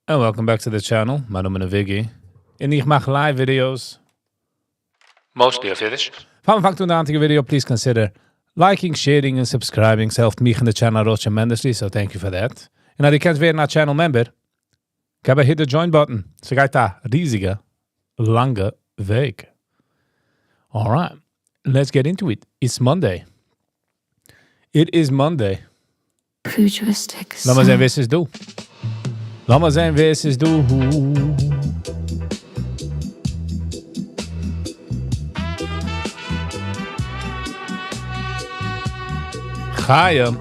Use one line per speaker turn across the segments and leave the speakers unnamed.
And welcome back to the channel, מיין נאמען איז Viggy, און איך מאך live videos.
Mostly אויף אידיש.
פאר מ'פאנגט אן די היינטיגע video, please consider liking, sharing און subscribing, ס'העלפט מיך און די channel ארויס tremendously, so thank you for that. און אז דו קענסט ווערן א channel member, געב א hit the join button, ס'גייט א ריזיגע, לאנגע וועג. Alright, let's get into it. It's Monday. It is Monday.
Futuristic
לאמיר זען
sound.
ווער ס'איז דא. לאמיר זען ווער ס'איז דא. חיים.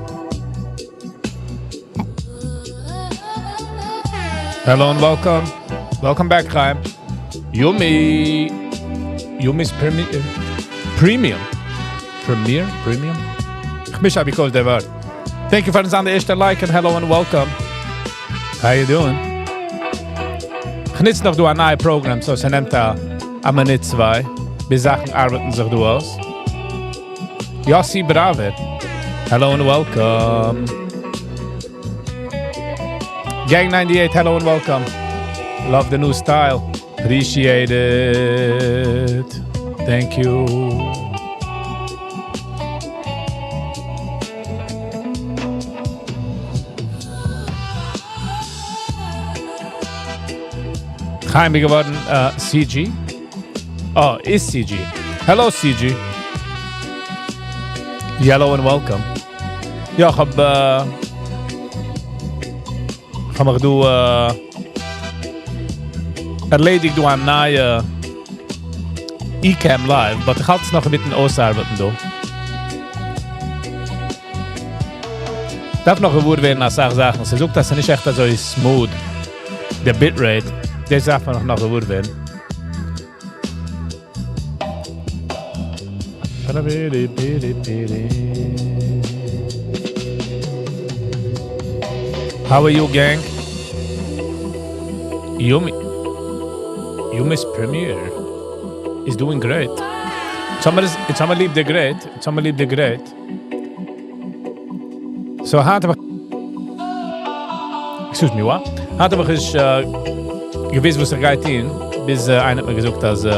Hello and welcome. Welcome back, Chaim. Yumi. Yumi's Premium. Premier? Premium? איך מיש אבי קויס דער ווארט. Thank you פארן זיין די ערשטע like and hello and welcome. How you doing? איך ניץ נאך דא א נייע program, so ס'נעמט א א מינוט צוויי, ביז זאכן ארבעטן זיך דא אויס. Yossi Braver. Hello and welcome. Gang 98, hello and welcome. Love the new style. Appreciate it. Thank you. חיים איז געווארן uh, CG. Oh, איז CG. Hello CG. Hello and welcome. יא, איך האב uh, איך האב מיך דא uh, ערלעדיגט דא א נייע Ecamm Live, but איך האלט עס נאך אינמיטן אויסארבעטן דא. דארף נאך געוואר ווערן א סאך זאכן. ס'זאגט, אז ס'איז נישט עכט אזוי smooth. דער bitrate, דאס דארף מען נאך נאך געוואר ווערן. How are you, gang? Yumi. Yumi's premiere is doing great. It's האבן ליב די great. It's האבן ליב די great. So היינט האב איך Excuse me, what? היינט האב איך נישט געוואוסט וואס איך גיי טון, ביז איינער האט מיר געזאגט, אז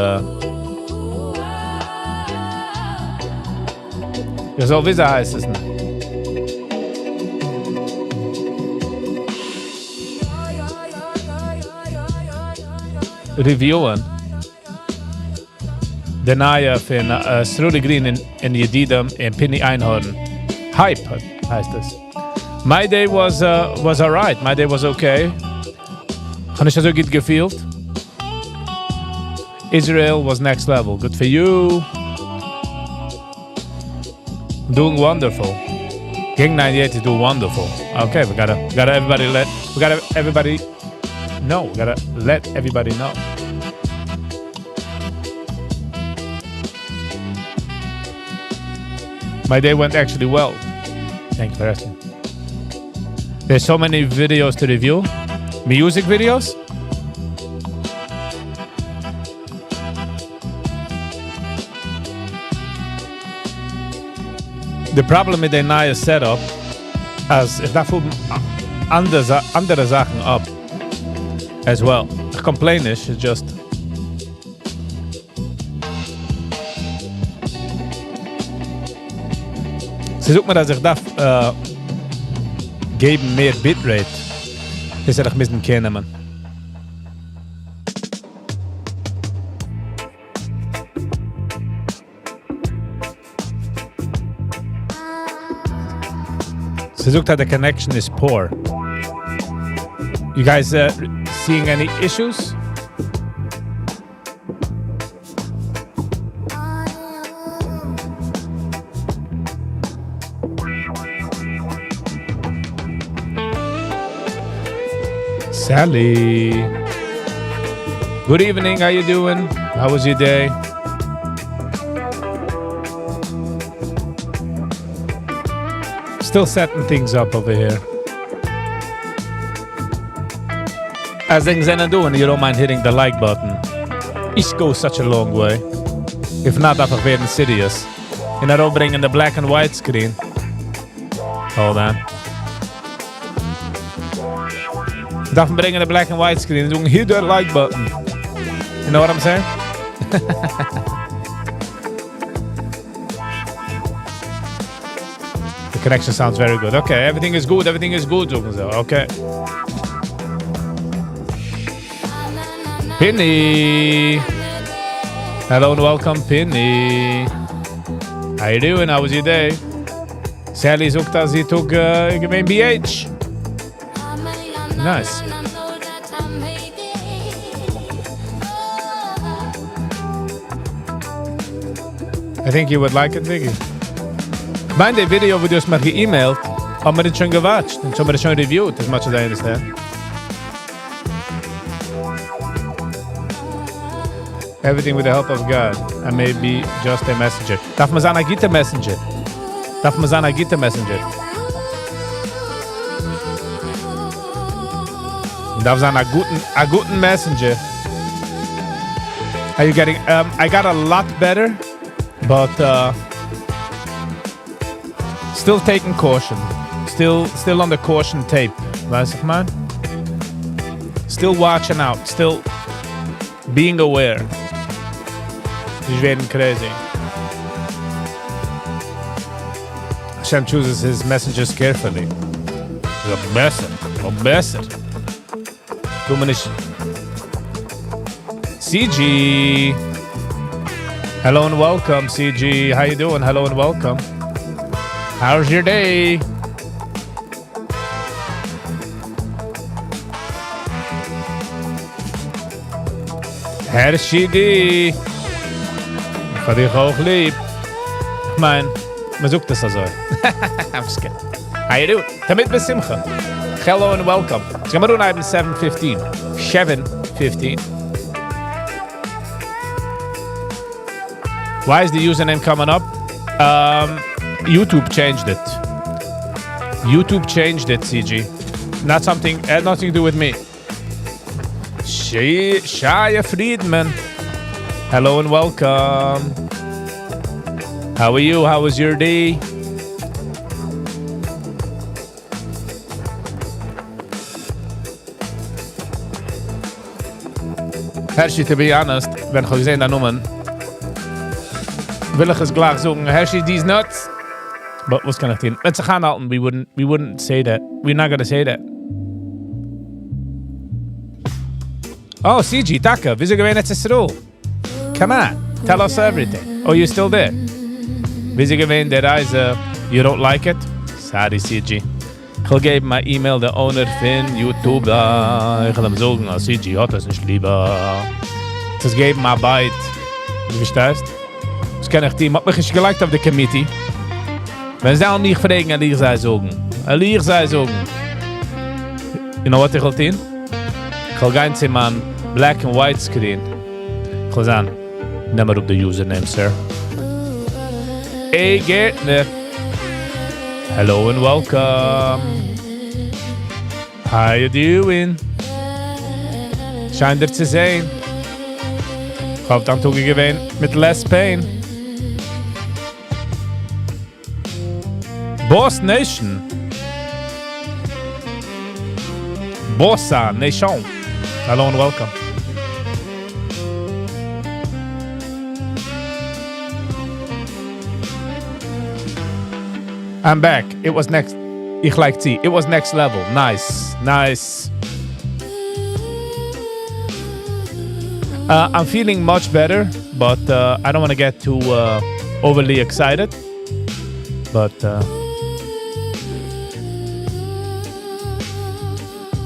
איך זאל, ווי הייסט עס? Reviewen. די נייע פון Sruli Green און ידידים און Pinny Einhorn. Hype הייסט עס. My day was alright. My day was okay. האב נישט אזוי גוט געפילט. Israel was next level. Good for you. Doing wonderful. Gang 98 is doing wonderful. Okay, we gotta everybody let we gotta everybody know. We gotta let everybody know. My day went actually well. Thank you for asking. There's so many videos to review. Music videos? The problem מיט די נייע setup, אז איך דארף האבן אנדערע, אנדערע זאכן up as well. איך complain נישט, it's just ס'זאגט מיר, אז איך דארף געבן מער bitrate. דאס וועל איך מוזן care נעמען. ס'זאגט, אז the connection is poor. You guys seeing any issues? Sally. Good evening. How you doing? How was your day? Still setting things up over here. As things are doing, you don't mind hitting the like button. It goes such a long way. If not, דארף איך ווערן serious. און ארויפברענגען the black and white screen. Hold on. דארף מען ברענגען א black and white screen און זאגן hit that like button. You know what I'm saying? The connection sounds very good. Okay, everything is good, everything is good, זאגן זיי. Okay. Pinny! Hello and welcome, Pinny. How you doing? How was your day? Sally זאגט אז איר טאג איז געווען BH. Nice. I think you would like it, Vicky. כ'מיין די video וואס דו האסט מיר געאימעילט, האבן מיר שוין געוואטשט און האבן מיר שוין reviewed, as much as I understand. Everything with the help of God. I may be just a messenger. דארף מען זיין א גוטע messenger. דארף מען זיין א גוטע messenger. דארף זיין א גוטן, א גוטן messenger. Are you getting, I got a lot better, but still taking caution. Still on the caution tape. ווייסט איך מיין? Still watching out. Still being aware. נישט ווערן crazy. Hashem chooses his messengers carefully. בעסער, בעסער. טו מיר נישט. CG. Hello and welcome, CG. How you doing? Hello and welcome. How's your day? Hershey D. איך האב דיך אויך ליב. איך מיין, מען זאגט עס אזוי. I'm just kidding. How you doing? תמיד בשמחה. Hello and welcome. עס גייט מיר אנהייבן 7:15. 7:15. Why is the username coming up? YouTube changed it. YouTube changed it, CG. Not something, had nothing to do with me. Shia Friedman. Hello and welcome. How are you? How was your day? Hershey, to be honest, ווען איך האב געזען דיין נאמען, וויל איך עס גלייך זאגן, Hershey, these nuts. But וואס קען איך טון? ווען זיך אנהאלטן, we wouldn't say that. We're not gonna say that. Oh, CG, טאקע, וויאזוי געווען ארץ ישראל? Come on, tell us everything. Oh, you're still there? וויאזוי געווען די רייזע? You don't like it? Sorry, CG. איך וועל געבן מיין email דער owner פון YouTube. איך וועל אים זאגן, אז CG האט עס נישט ליב. דאס געבן א bite. דו פארשטייסט? דאס קען איך טון. האט מיך נישט געלייגט אויף די committee. ווען זיי וועלן מיך פרעגן, וועל איך זיי זאגן. וועל איך זיי זאגן. You know what איך וועל טון? איך וועל גיין צו מיין black and white screen. איך וועל זאגן, נעם אראפ די username, sir. Hey, Gertner. Hello and welcome. How you doing? שיין דיר צו זען. איך האף, דיין טאג איז געווען מיט less pain. Boss Nation. Bossa Nation. Hello and welcome. I'm back. It was next. איך like tea. It was next level. Nice. Nice. I'm feeling much better, but I don't want to get too overly excited. But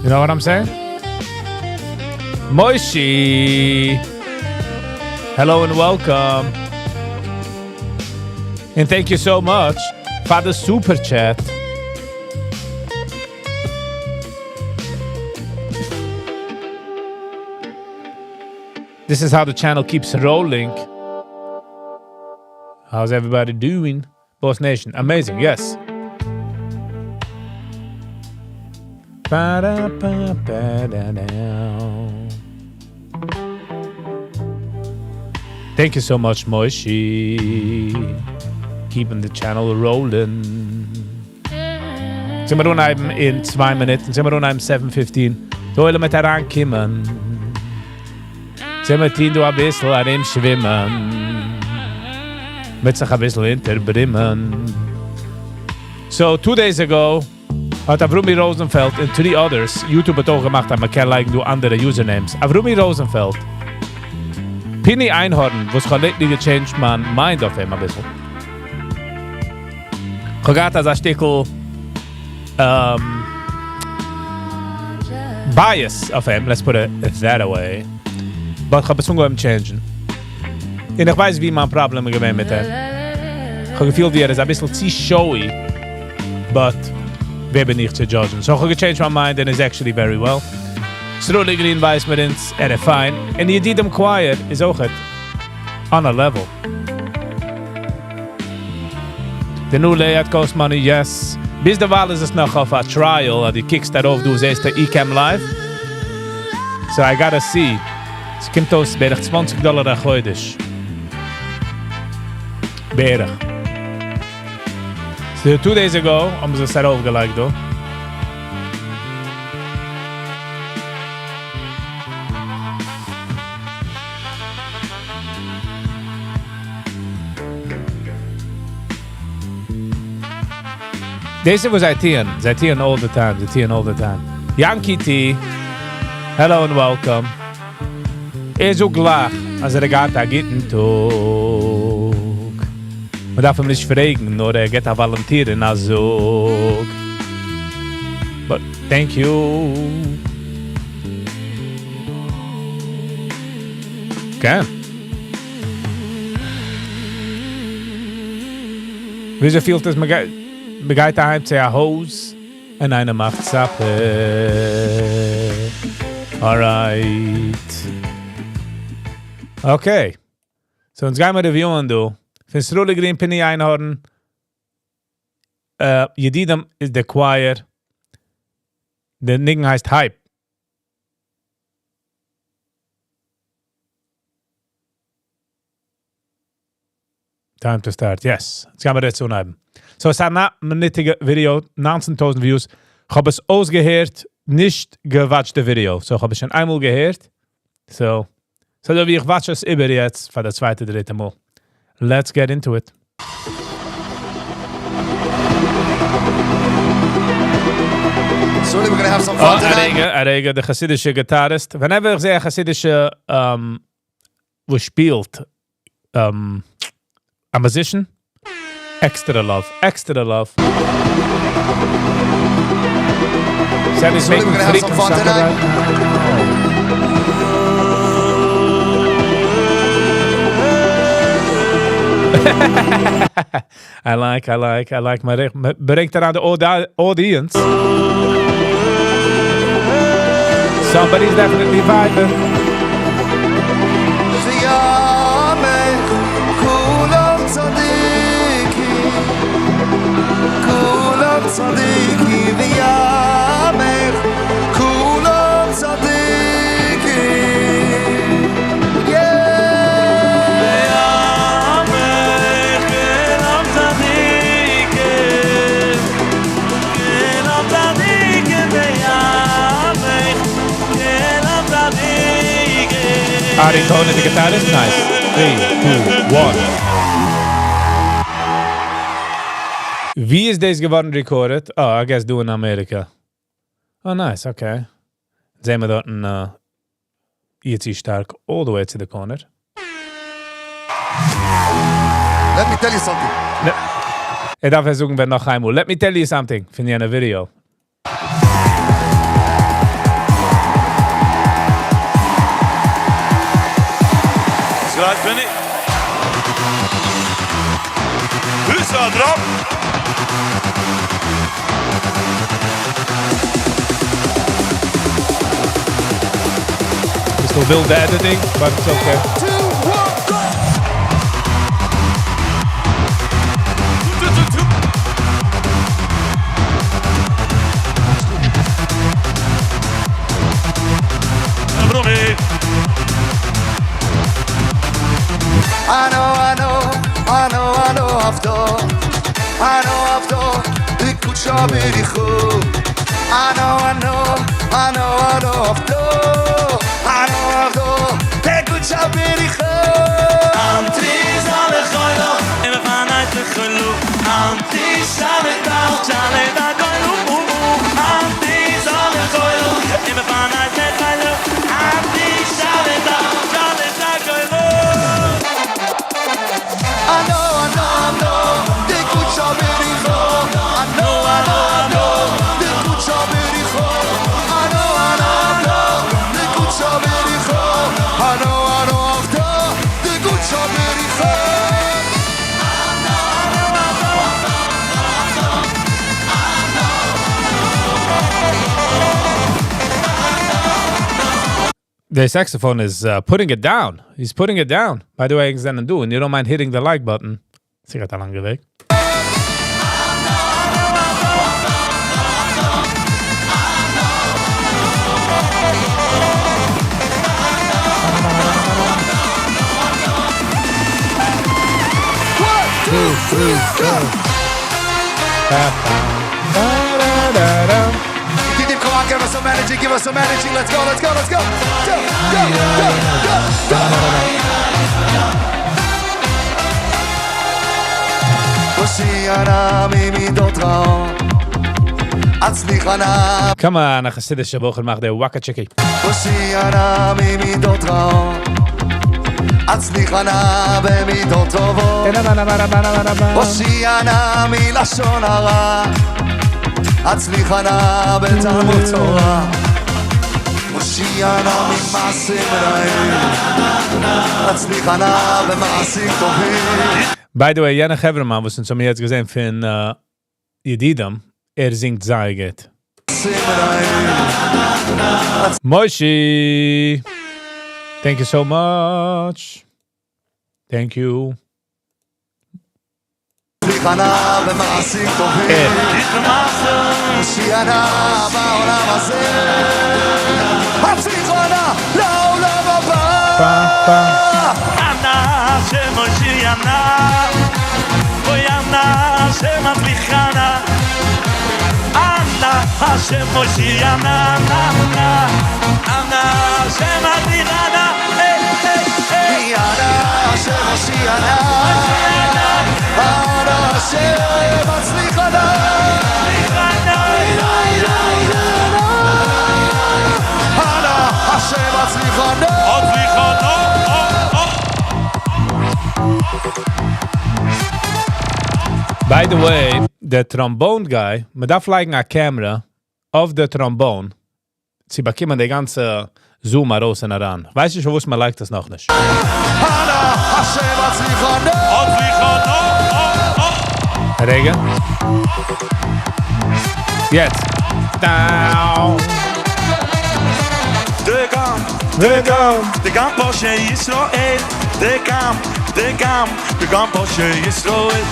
you know what I'm saying? Moishi! Hello and welcome. And thank you so much for the super chat. This is how the channel keeps rolling. How's everybody doing? Boss Nation, amazing, yes. Ba-da-ba-ba-da-da. Thank you so much, Moishi. Keeping the channel rolling. זענען מיר אנהייבן אין 2 מינוט. זענען מיר אנהייבן 7:15. דער עולם וועט אריינקומען. זעמיר טון דא אביסל ארומשווימען. מ'וועט זיך אביסל אונטערברימען. So, 2 days ago, האט Avrumi Rosenfeld and three others, YouTube האט אויך געמאכט, אז מען קען לייגן דא אנדערע usernames. Avrumi Rosenfeld, Pini Einhorn, וואס האט lately גע changed מיין mind אויף אים א ביסל. איך האב געהאט אזא שטיקל bias אויף אים, let's put it that way. But איך האב עס אנגעהויבן change ן. און איך ווייס, ווי מיין פראבלעם געווען מיט אים. איך האב געפילט, ווי ער איז א ביסל צו showy, but ווער בין איך צו judge ן? So איך האב גע changed my mind and it's actually very well. Sruli Green ווייסט מיר אונז, ער איז fine. און ידידים Choir איז אויך on a level. The new layout costs money, yes. ביז דערווייל איז עס נאך אויף א trial, אז דו קוקסט דערויף, דו זעסט די Ecamm Live. So I gotta see. עס קומט אויס בערך 20 דאלאר א חודש. בערך. So 2 days ago האבן זיי עס ארויפגעלייגט דא. דאס איז וואס זיי טוען. זיי טוען all the time. זיי טוען all the time. Yankee T. Hello and welcome. ער זאגט גלייך, אז ער האט א גוטן טאג. מען דארף אים נישט פרעגן, נאר ער געט א volunteer אין א זאג. But thank you. Okay. וויאזוי פילט עס, מען גייט אהיים צו א הויז און איינער מאכט supper. Alright. Okay. So, אונז גייען מיר review ען דא. פון Sruli Green, Pini Einhorn. ידידים איז דער choir. דער ניגון הייסט Hype. Time to start, yes. יעצט גייען מיר יעצט אנהייבן. So, עס איז א מינוטיגע video, 19.000 views. איך האב עס אויסגעהערט, נישט גע watched די video. So, איך האב עס שוין איינמאל געהערט. So ווי איך watch עס איבער יעצט פאר די צווייטע, דריטע מאל. Let's get into it.
Surely we're gonna have some fun
Oh,
tonight.
א רגע, א רגע, דער חסידישע guitarist. Whenever איך זע א חסידישע, וואס שפילט, a musician, extra love, extra love. Sammy's
Surely
making
we're gonna have some
freaking
fun
supper
tonight.
Right now. I like, I like, I like. מען ברענגט אריין די audience. Somebody's definitely vibing.
ויעמך כולם צדיקים כולם צדיקים ויעמך כולם צדיקים Yeah.
ויעמך כולם צדיקים, כולם צדיקים ויעמך כולם צדיקים.
Ari Cohen, the guitarist. Nice. Three, two, one. ווי איז דאס געווארן recorded? Oh, I guess דא אין אמעריקע. Oh, nice, okay. זעען מיר דארט Yitzi Stark all the way to the corner.
Let me tell you something.
ער דארף עס זאגן, ווען נאך איינמאל. Let me tell you something פון יענע video.
Gleich bin ich. Füße drauf.
Still build the editing, but it's okay.
Two, one, go!
Two, two, two. Avrumi.
אנא אנא אנא אנא עבדא אנא עבדא דקודשא בריך הוא. אנא אנא אנא אנא עבדא אנא עבדא דקודשא בריך אנא אנא אנא דקודשא בריך אנא אנא אנא דקודשא בריך אנא אנא אנא דקודשא בריך אנא אנא עבדא דקודשא בריך.
The saxophone is putting it down. He's putting it down. By the way, זענען דא, and you don't mind hitting the like button. ס'גייט א לאנגע וועג.
One, two, three, go!
Ba, ba, ba, da, da, da.
Give, come on, give us some energy, give us some energy. Let's go, let's go, let's go. Go, go, go, go, go. הושיעה נא ממידות רעות, הצליחה נא.
Come on, א חסידישע בחור מאכט די וואקא טשיקי.
הושיעה נא ממידות רעות, הצליחה נא במידות טובות. הושיעה נא מלשון הרע, הצליחה נא בתלמוד תורה. הושיעה נא ממעשים רעים, הצליחה נא במעשים טובים.
By the way, יענע חברהמאן, וואס אונז האבן יעצט געזען פון ידידים, ער זינגט זייער גוט.
מעשים רעים.
Moishi! Thank you so much. Thank you.
הצליחה נא במעשים טובים. הושיעה נא בעולם הזה, הצליחה נא לעולם הבא.
Pa, pa.
אנא השם הושיעה נא, אוי אנא השם הצליחה נא, אנא השם הושיעה נא נא נא, אנא השם הצליחה נא, היי היי היי.
אנא השם הושיעה נא, אנא השם הצליחה נא.
הצליחה נא.
אנא השם הצליחה נא.
הצליחה נא, או, או.
By the way, the trombone guy, מ'דארף לייגן א camera אויף the trombone, צו באקומען די גאנצע zoom ארויס און אריין. ווייס נישט, וואס מ'לייגט דאס נאך נישט.
אנא השם הצליחה נא.
הצליחה נא, או, או.
רגע. יעצט. Down.
דגם,
דגם.
דגם פושעי ישראל, דגם, דגם, דגם פושעי ישראל.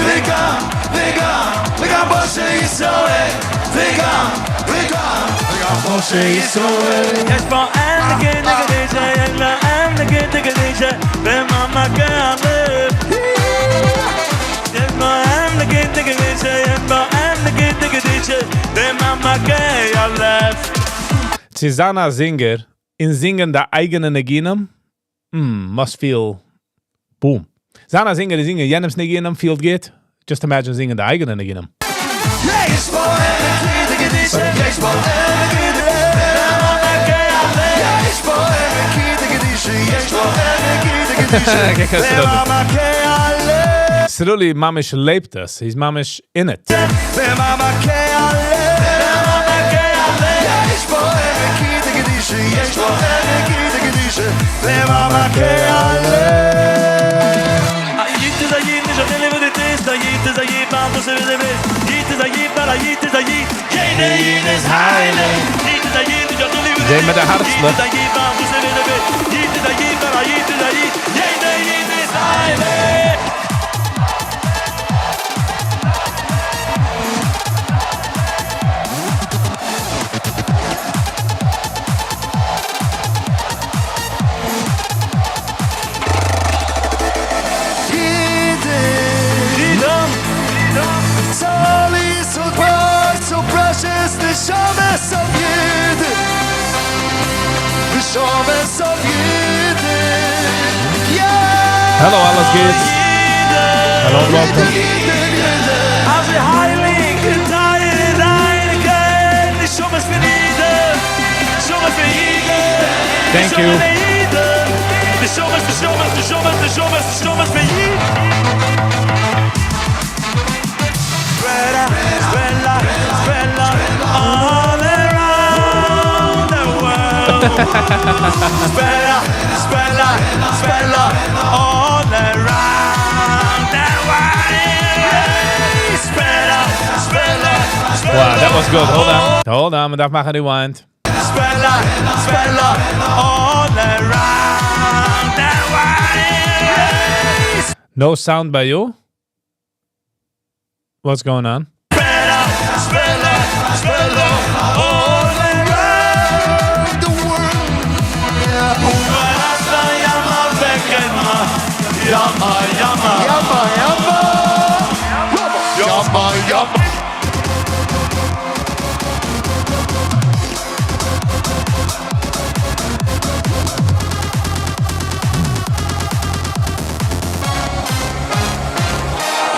וגם, וגם, וגם פושעי ישראל. וגם, וגם, וגם פושעי ישראל.
יש בו נגד נגד אישה, יש בו נגד נגד אישה, במעמקי הלב. יש בו נגד נגד אישה, יש בו נגד נגד אישה, במעמקי הלב.
צו זיין א singer, און זינגען די אייגענע ניגונים, must feel boom. זיין א singer און זינגען יענעמס ניגונים feel גוט. Just imagine זינגען די אייגענע ניגונים.
יש בו עמק דקדישה, יש בו עמק יש בו עמק דקדישה, יש בו עמק דקדישה, במעמקי הלב.
סרולי ממש לעבט עס, he's ממש in it.
במעמקי הלב. יש בו עמק דקדישה, יש בו עמק דקדישה, במעמקי הלב.
הייתי זייט נשאר לבדתי זייט זייט פעם תעשה וזה ייט זייט בלה ייט זייט יעדע ייד איז הייליג ייט זייט נשאר לבדתי
זיי מיט די הארצלעך.
זייט פעם תעשה וזה ייט זייט בלה ייט זייט יעדע ייד איז הייליג.
יידן, so precious, the show.
Hello, אלעס גוטס. Hello and welcome.
אזוי הייליג און טייער און ריין נשמות פון אידן, נשמות פון אידן.
Thank you.
נשמות, נשמות, נשמות, נשמות, נשמות פון אידן. Spread out, spread light, spread love all around the world. Spread out, spread light, spread love all around the world. Spread out, spread light, spread
Wow, that
love
was good. Hold on. Hold on, מ'דארף מאכן rewind.
Spread light, spread love all around the world.
No sound by you? What's going on?
Spread out, spread light, spread love all around
the world.
ימה, ימה.
ימה, ימה. ימה, ימה.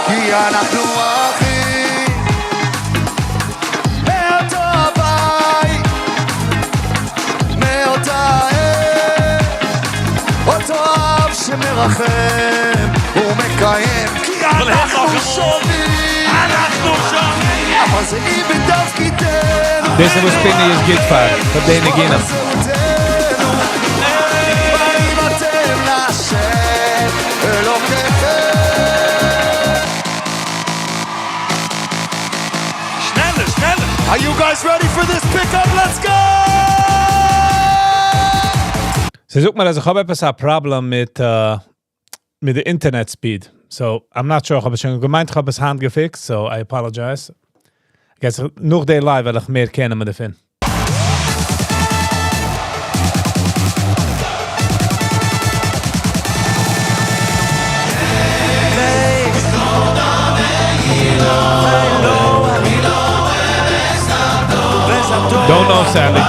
כי אנחנו אחים מאותו הבית, מאותה האם, אותו אב שמרחם ומקיים, כי אנחנו שונים,
אנחנו שונים.
אבל זהים בתפקידנו.
דאס איז וואס פיני איז גוט פאר, פאר די ניגונים.
זהותנו. באים אתם להשם אלוקיכם.
שנעלער, שנעלער.
Are you guys ready for this pickup? Let's go!
זי זאגט מיר, אז איך האב עפעס א problem מיט די internet speed. So, I'm not sure, איך האב עס שוין געמיינט, איך האב עס היינט געפיקסט, so I apologize. I guess, נאך די live וועל איך מער קענען מיט דערפון. Don't know, Sally.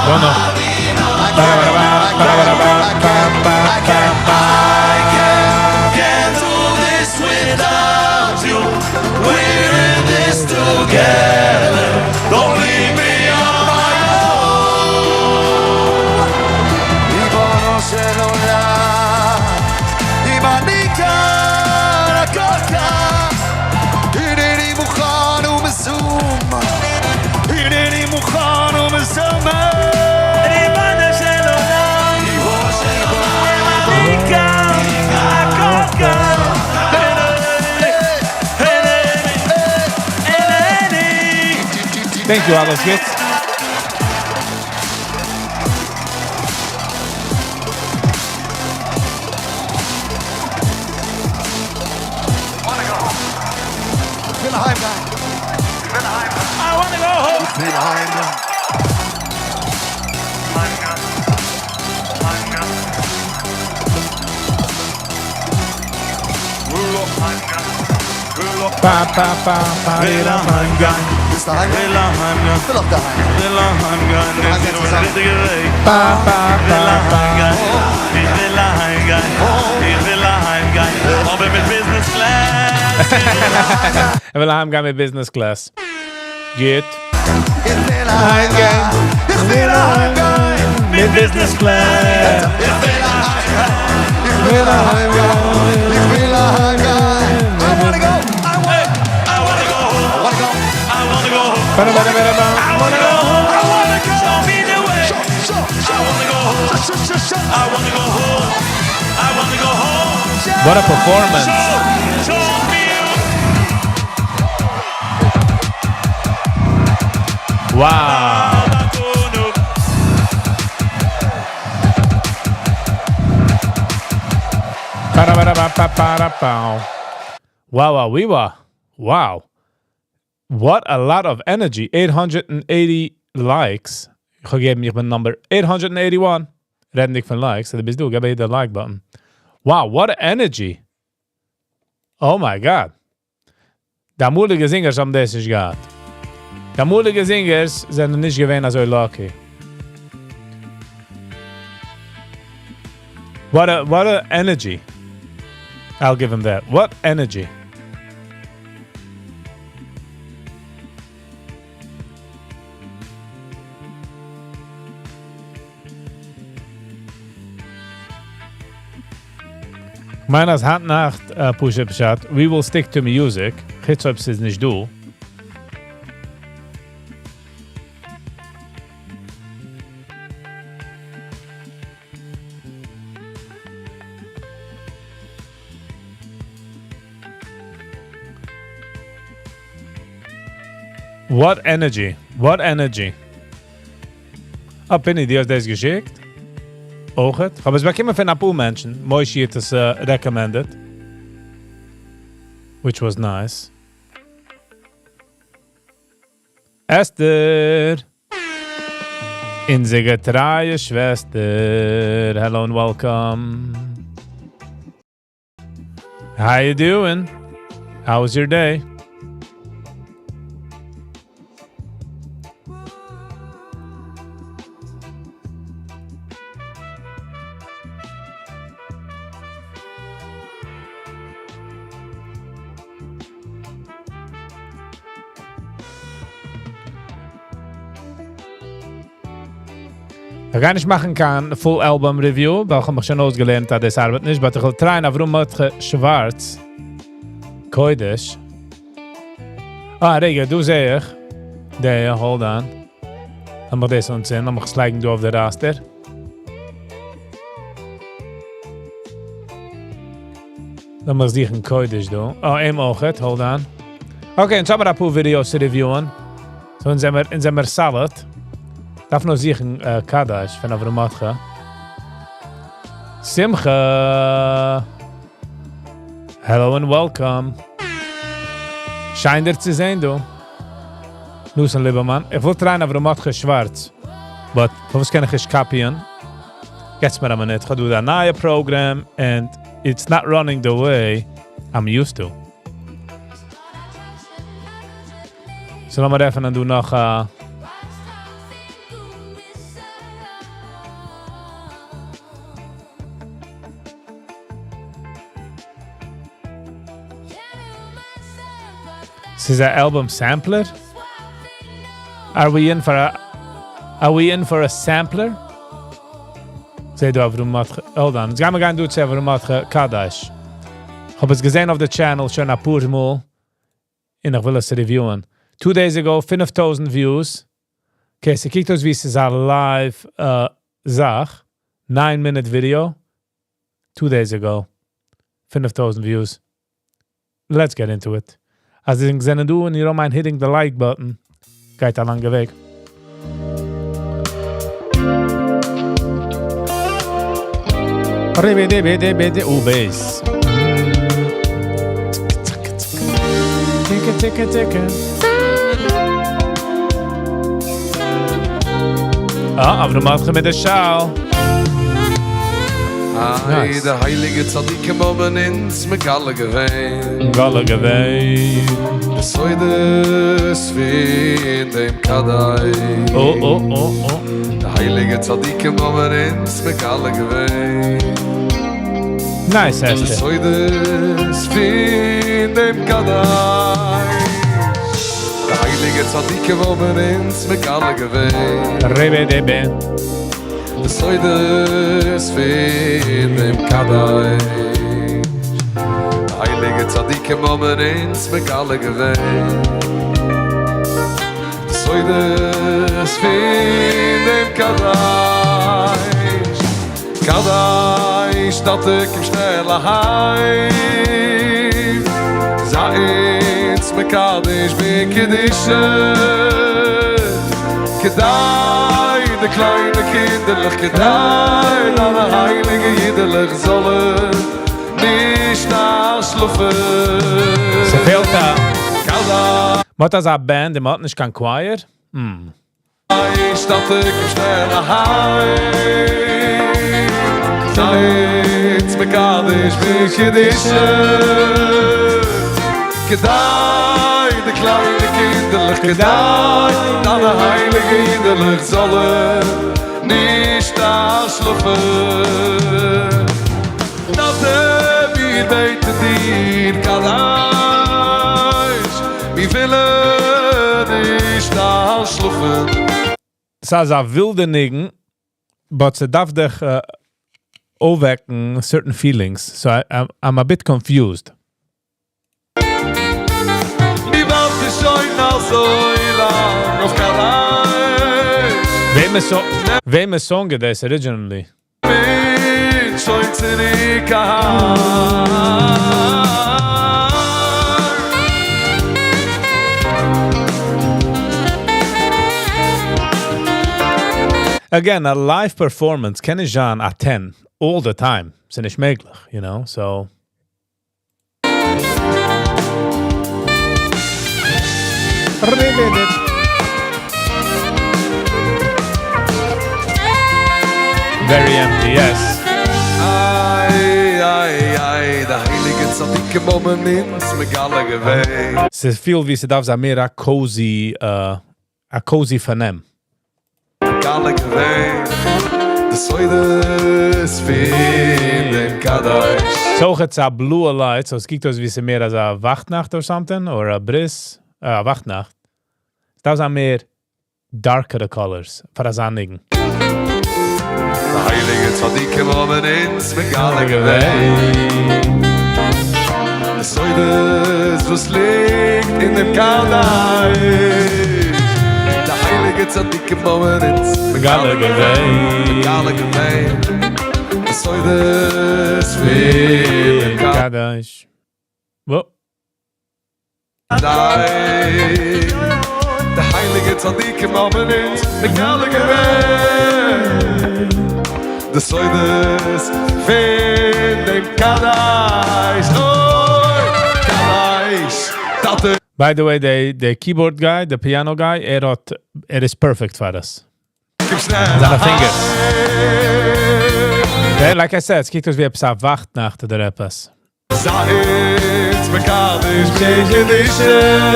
Don't know.
Can't do this without you. We're in this together. Don't leave me on my own.
ריבונו של עולם, אם אני כאן, הכל כאן, הנני מוכן ומזומן, הנני מוכן ומזומן.
ריבונו של עולם, אני כאן, הכל כאן. הנני, הנני.
Thank you, אלעס גוטס.
איך וויל אהיימגיין.
I wanna go home.
איך וויל אהיימגיין.
אהיימגיין. אהיימגיין. אהיימגיין.
Pa, pa, pa, pa,
וויל אהיימגיין.
ווילסט אהיימגיין?
וויל אהיימגיין.
איך וויל אויך אהיימגיין.
וויל אהיימגיין.
אהיימגיין צוזאמען.
ריכטיגע וועג.
Pa, pa,
וויל
pa, pa.
אהיימגיין. איך וויל אהיימגיין. איך וויל אהיימגיין. אבער מיט business class.
איך וויל אהיימגיין מיט business class. גוט.
איך וויל אהיימגיין. איך וויל אהיימגיין.
מיט business class.
איך וויל אהיימגיין. איך וויל אהיימגיין. איך וויל אהיימגיין. I wanna go. I wanna,
I wanna go home.
I wanna go.
I wanna go home.
Ba, ba, ba, ba, ba.
I wanna go home.
I wanna go.
Show me the way.
Show, show,
I wanna go home.
show, show, show.
I wanna go home. I wanna go home.
What a performance.
Show, show me.
Wow.
Wow.
Ba-da-ba-da-ba-ba-ba-da-bow. Wow, wow, wee, wow. Wow. What a lot of energy. 880 likes. איך האב געגעבן, איך בין number 881. רעדנדיג פון likes, דו ביסט דא, גיב the like button. Wow, what energy. Oh my God. די אמאליגע singers האבן דאס נישט געהאט. די אמאליגע singers זענען נישט געווען אזוי lucky. What a what a energy. I'll give him that. What energy. כ'מיין אז היינט נאכט פשוט פשט, we will stick to music, חוץ אויב ס'איז נישט דא. What energy! What energy! אה פיני דו האסט דאס געשיקט? אויכעט? כ'האב עס באקומען פון אפאר מענטשן, מושי האט עס recommended, which was nice. אסתר! אונזער געטרייע שוועסטער, hello and welcome. How you doing? How was your day? איך גיי נישט מאכן קיין full album review, ווייל איך האב מיך שוין אויסגעלערנט אז דאס ארבעט נישט, but איך וועל try ען אברהם מרדכי שווארץ קודש. אה, רגע, דא זעה איך. דער, hold on. לאמיך דאס אנצינדן, לאמיך עס לייגן דא אויף די roster. לאמיך זוכן קודש דא. אה, אים אויכעט, hold on. Okay, אונז האבן מיר אפאר videos צו review ען. So אונז זעמער, אונז זעמער solid. דארף נאר זוכן קדש פון אברהם מרדכי. שמחה! Hello and welcome. שיין דיר צו זען דא. נתן ליבערמאן. איך וויל try ען אברהם מרדכי שווארץ. But פארוואס קען איך נישט copy ען? געטס מיר א מינוט. איך האב דא א נייע program and it's not running the way I'm used to. So לאמיר עפענען דא נאך א. ס'איז א album sampler? Are we in for a are we in for a sampler? זעה דא אברהם מרדכי, hold on, יעצט גיימיר גיין דא צו אברהם מרדכי קדש. כ'האב עס געזען אויף די channel שוין אפאר מאל, און איך וויל עס review ען. 2 days ago, 5000 views. Okay, ס'קוקט אויס ווי ס'איז א live זאך. 9 minute video. 2 days ago. 5000 views. Let's get into it. אז איר זענט דא and you don't mind hitting the like button, גייט א לאנגע וועג. Oh, bass. Ticka, ticka, ticka. אה, אברהם מרדכי מיט די שאל.
איי,
Nice.
די הייליגע צדיקים האבן אונז מגלה געווען.
מגלה געווען.
די סודות פון דעם קדש.
Oh, oh, oh, oh.
די הייליגע צדיקים האבן אונז מגלה געווען.
Nice,
די
אסתר.
סודות פון דעם קדש. די הייליגע צדיקים האבן אונז מגלה געווען.
רבי דבי.
די סודות פון דעם קדש. די הייליגע צדיקים האבן אונז מגלה געווען. די סודות פון דעם קדש. קדש, טאטע, קום שנעל אהיים. זיי אונז מקדש בקדושה. כדי די קליינע קינדערלעך, כדי אלע הייליגע אידעלעך זאלן נישט איינשלאפן.
ס'פעלט דא.
קדש.
מ'האט אזא band, און מ'האט נישט קיין choir?
טאטע, קום שנעל אהיים. זיי אונז מקדש בקדושה. כדי די קליינע קינדערלעך, כדי אלע הייליגע אידעלעך זאלן נישט איינשלאפן. טאטע מיר בעטן דיר קדש, מיר ווילן נישט איינשלאפן.
ס'איז א ווילדע ניגון, but ס'דארף דיך אויפוועקן certain feelings, so I'm a bit confused.
מיר ווארטן שוין אזוי לאנג אויף קדש.
וועמענס song איז דאס originally?
בין שוין צוריק אהיים.
Again, a live performance קען נישט זיין a 10 all the time. ס'איז נישט מעגליך, so. Very empty, yes.
איי, איי, איי, די הייליגע צדיקים האבן אונז מגלה געווען.
ס'פילט ווי ס'דארף זיין מער א cozy פארנעם.
מגלה געווען, די סודות פון דעם קדוש.
So it's a blue light, so עס קוקט אויס ווי ס'איז מער אזא וואכטנאכט or something, or א ברית, א וואכטנאכט. ס'דארף זיין מער darker colors פאר אזא ניגון.
די הייליגע צדיקים האבן אונז מגלה געווען. די סודות וואס ליגט אין דעם קדוש. די הייליגע צדיקים האבן אונז
מגלה געווען.
מגלה געווען. די סודות פון דעם
קדוש. Whoa.
די הייליגע צדיקים האבן אונז מגלה געווען. די סודות פון דעם קדוש. אוי, קדוש. טאטע.
By the way, the keyboard guy, the piano guy, ער איז perfect פאר דאס.
קום שנעל.
זיינע fingers. Yeah, like I said, עס קוקט אויס ווי עפעס א וואכטנאכט אדער עפעס.
זיי אונז מקדש בקדושה.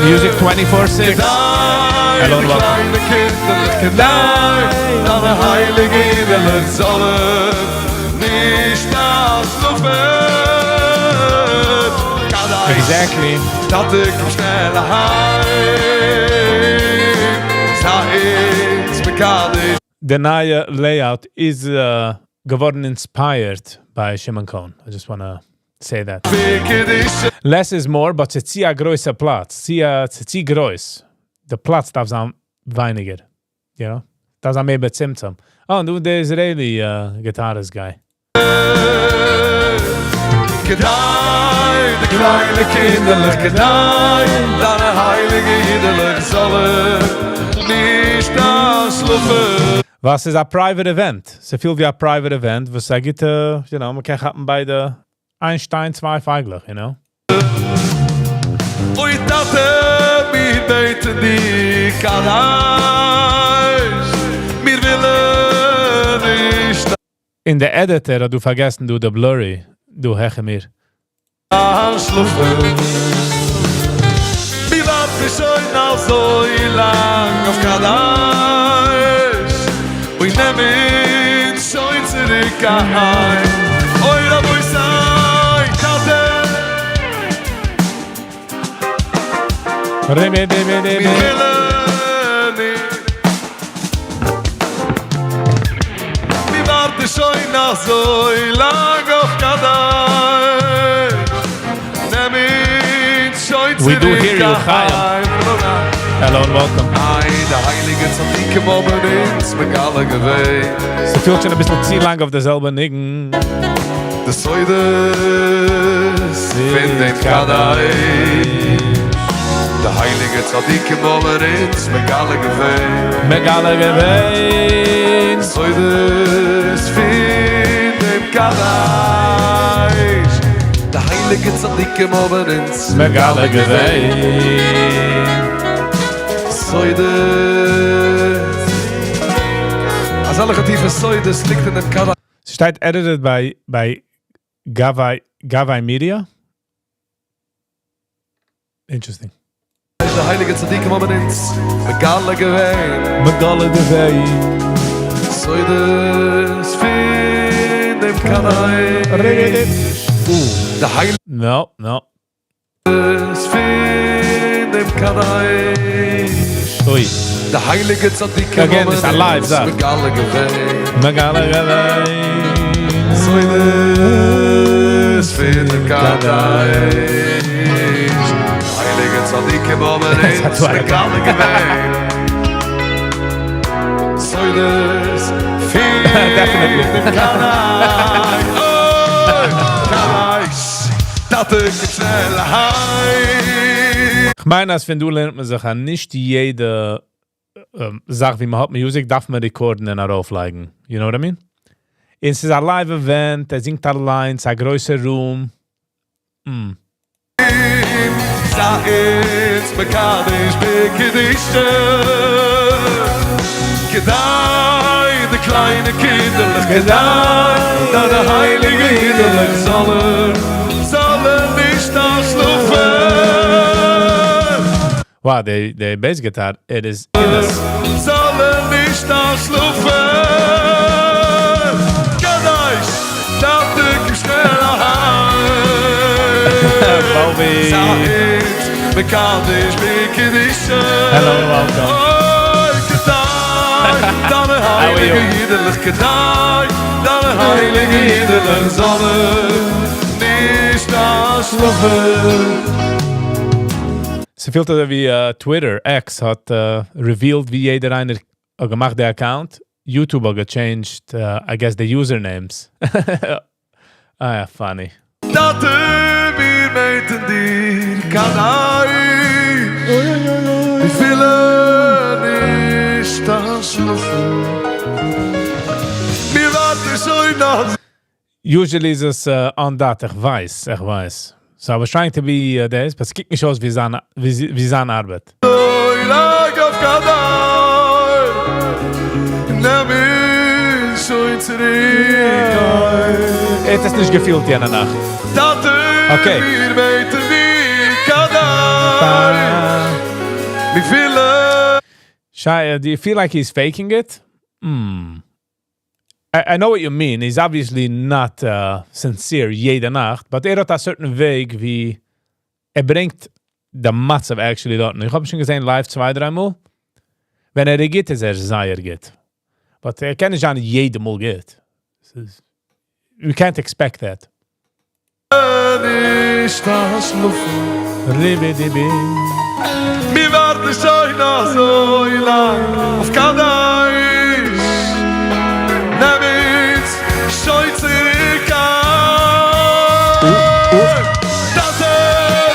Music 24/6. Hello and welcome.
קליינע קינדערלעך כדי דיינע הייליגע אידעלעך זאלן נישט איינשלאפן. קדוש. טאטע, קום שנעל אהיים. זיי אונז מקדש.
The נייע layout is געווארן inspired by Shimon Cohen. I just want to say that.
בקדושה.
Less is more, but ס'איז צו א גרויסע פלאץ. ס'איז צו גרויס. די פלאץ דארף זיין ווייניגער. You know? דארף זיין מער בצמצום. Oh, and the Israeli guitarist guy.
כדי די קליינע קינדערלעך כדי דיינע הייליגע אידעלעך זאלן נישט איינשלאפן.
וואס איז א private event? ס'פילט ווי א private event, וואס א גוטע, מ'קען כאפן ביידע איין שטיין, צוויי פייגלעך, you know?
אוי טאטע, מיר בעטן דיר קדש, מיר ווילן נישט
אין די editor האט דו פארגעסן דו די blurry, דו העכער מיר.
איינשלאפן. מיר ווארטן שוין אזוי לאנג אויף קדש, אוי נעם אונז שוין צוריק אהיים. אוי רבותי, טאטע.
ריבי, דיבי, דיבי.
מיר ווילן נישט. מיר ווארטן שוין אזוי לאנג אויף קדש, נעם אונז שוין
We do hear you,
צוריק
Chaim.
אהיים.
Hello and welcome.
איי, די הייליגע צדיקים האבן אונז מגלה געווען.
ס'פילט שוין א ביסל צו לאנג אויף די זעלבע ניגון.
די סודות פון דעם קדש. די הייליגע צדיקים האבן אונז מגלה געווען.
מגלה געווען.
סודות פון דעם קדש. די הייליגע צדיקים האבן אונז
מגלה געווען.
סודות. אזעלכע טיפע סודות ליגט אין דעם קדש.
ס'שטייט edited by Gavai Media. Interesting.
די הייליגע צדיקים האבן אונז מגלה געווען.
מגלה געווען.
סודות פון דעם קדוש. די הייליגע.
No, no.
פון דעם קדוש.
אוי.
די הייליגע צדיקים
Again, it's a live זאך.
מגלה געווען.
מגלה געווען.
סודות פון דעם קדוש. הייליגע צדיקים האבן אונז מגלה געווען. סודות פון דעם קדוש. אוי, קדוש. טאטע קום שנעל אהיים.
כ'מיין, אז פון דא לערנט מען זיך אז נישט יעדע זאך, ווי מ'האט music, דארף מען record ן און ארויפלייגן. You know what I mean? און ס'איז א live event, ער זינגט אליין, ס'איז א גרויסע room.
זיי אונז מקדש בקדושה כדי די קליינע קינדערלעך כדי דיינע הייליגע אידעלעך זאלן זאלן נישט איינשלאפן.
Wow, the bass guitar, it is in us.
זאלן נישט איינשלאפן. קדוש, טאטע קום שנעל אהיים.
Bobby.
זיי אונז מקדש בקדושה.
Hello, welcome.
אוי, כדי דיינע הייליגע אידעלעך כדי דיינע הייליגע אידעלעך זאלן נישט איינשלאפן.
ס'פילט אזוי ווי Twitter, X, האט revealed ווי יעדער איינער האט געמאכט די account. YouTube האט גע changed, I guess, the usernames. Ah, ja, funny.
טאטע, מיר בעטן דיר, קדוש. מיר ווילן נישט איינשלאפן. מיר ווארטן שוין נאך.
Usually איז עס on dot, איך ווייס, איך ווייס. So I was trying to be this, but ס'קוקט נישט אויס ווי זיין, ווי זיין ארבעט.
אזוי לאנג אויף קדוש. נעם אונז שוין צוריק.
ער האט עס נישט געפילט יענע נאכט.
טאטע, מיר בעטן דיר, קדוש. מיר ווילן.
Shia, do you feel like he's faking it? I know what you mean. He's obviously not sincere יעדע נאכט, but ער האט א certain וועג ווי ער ברענגט די מצב actually דארט. איך האב שוין געזען live צוויי, דריי מאל. ווען ער גוט איז, ער זייער גוט. But ער קען נישט זיין יעדע מאל גוט. You can't expect that.
נישט איינשלאפן.
ליבי-דיבי.
מיר ווארטן שוין אזוי לאנג אויף קדוש. נעם אונז שוין צוריק אהיים. טאטע,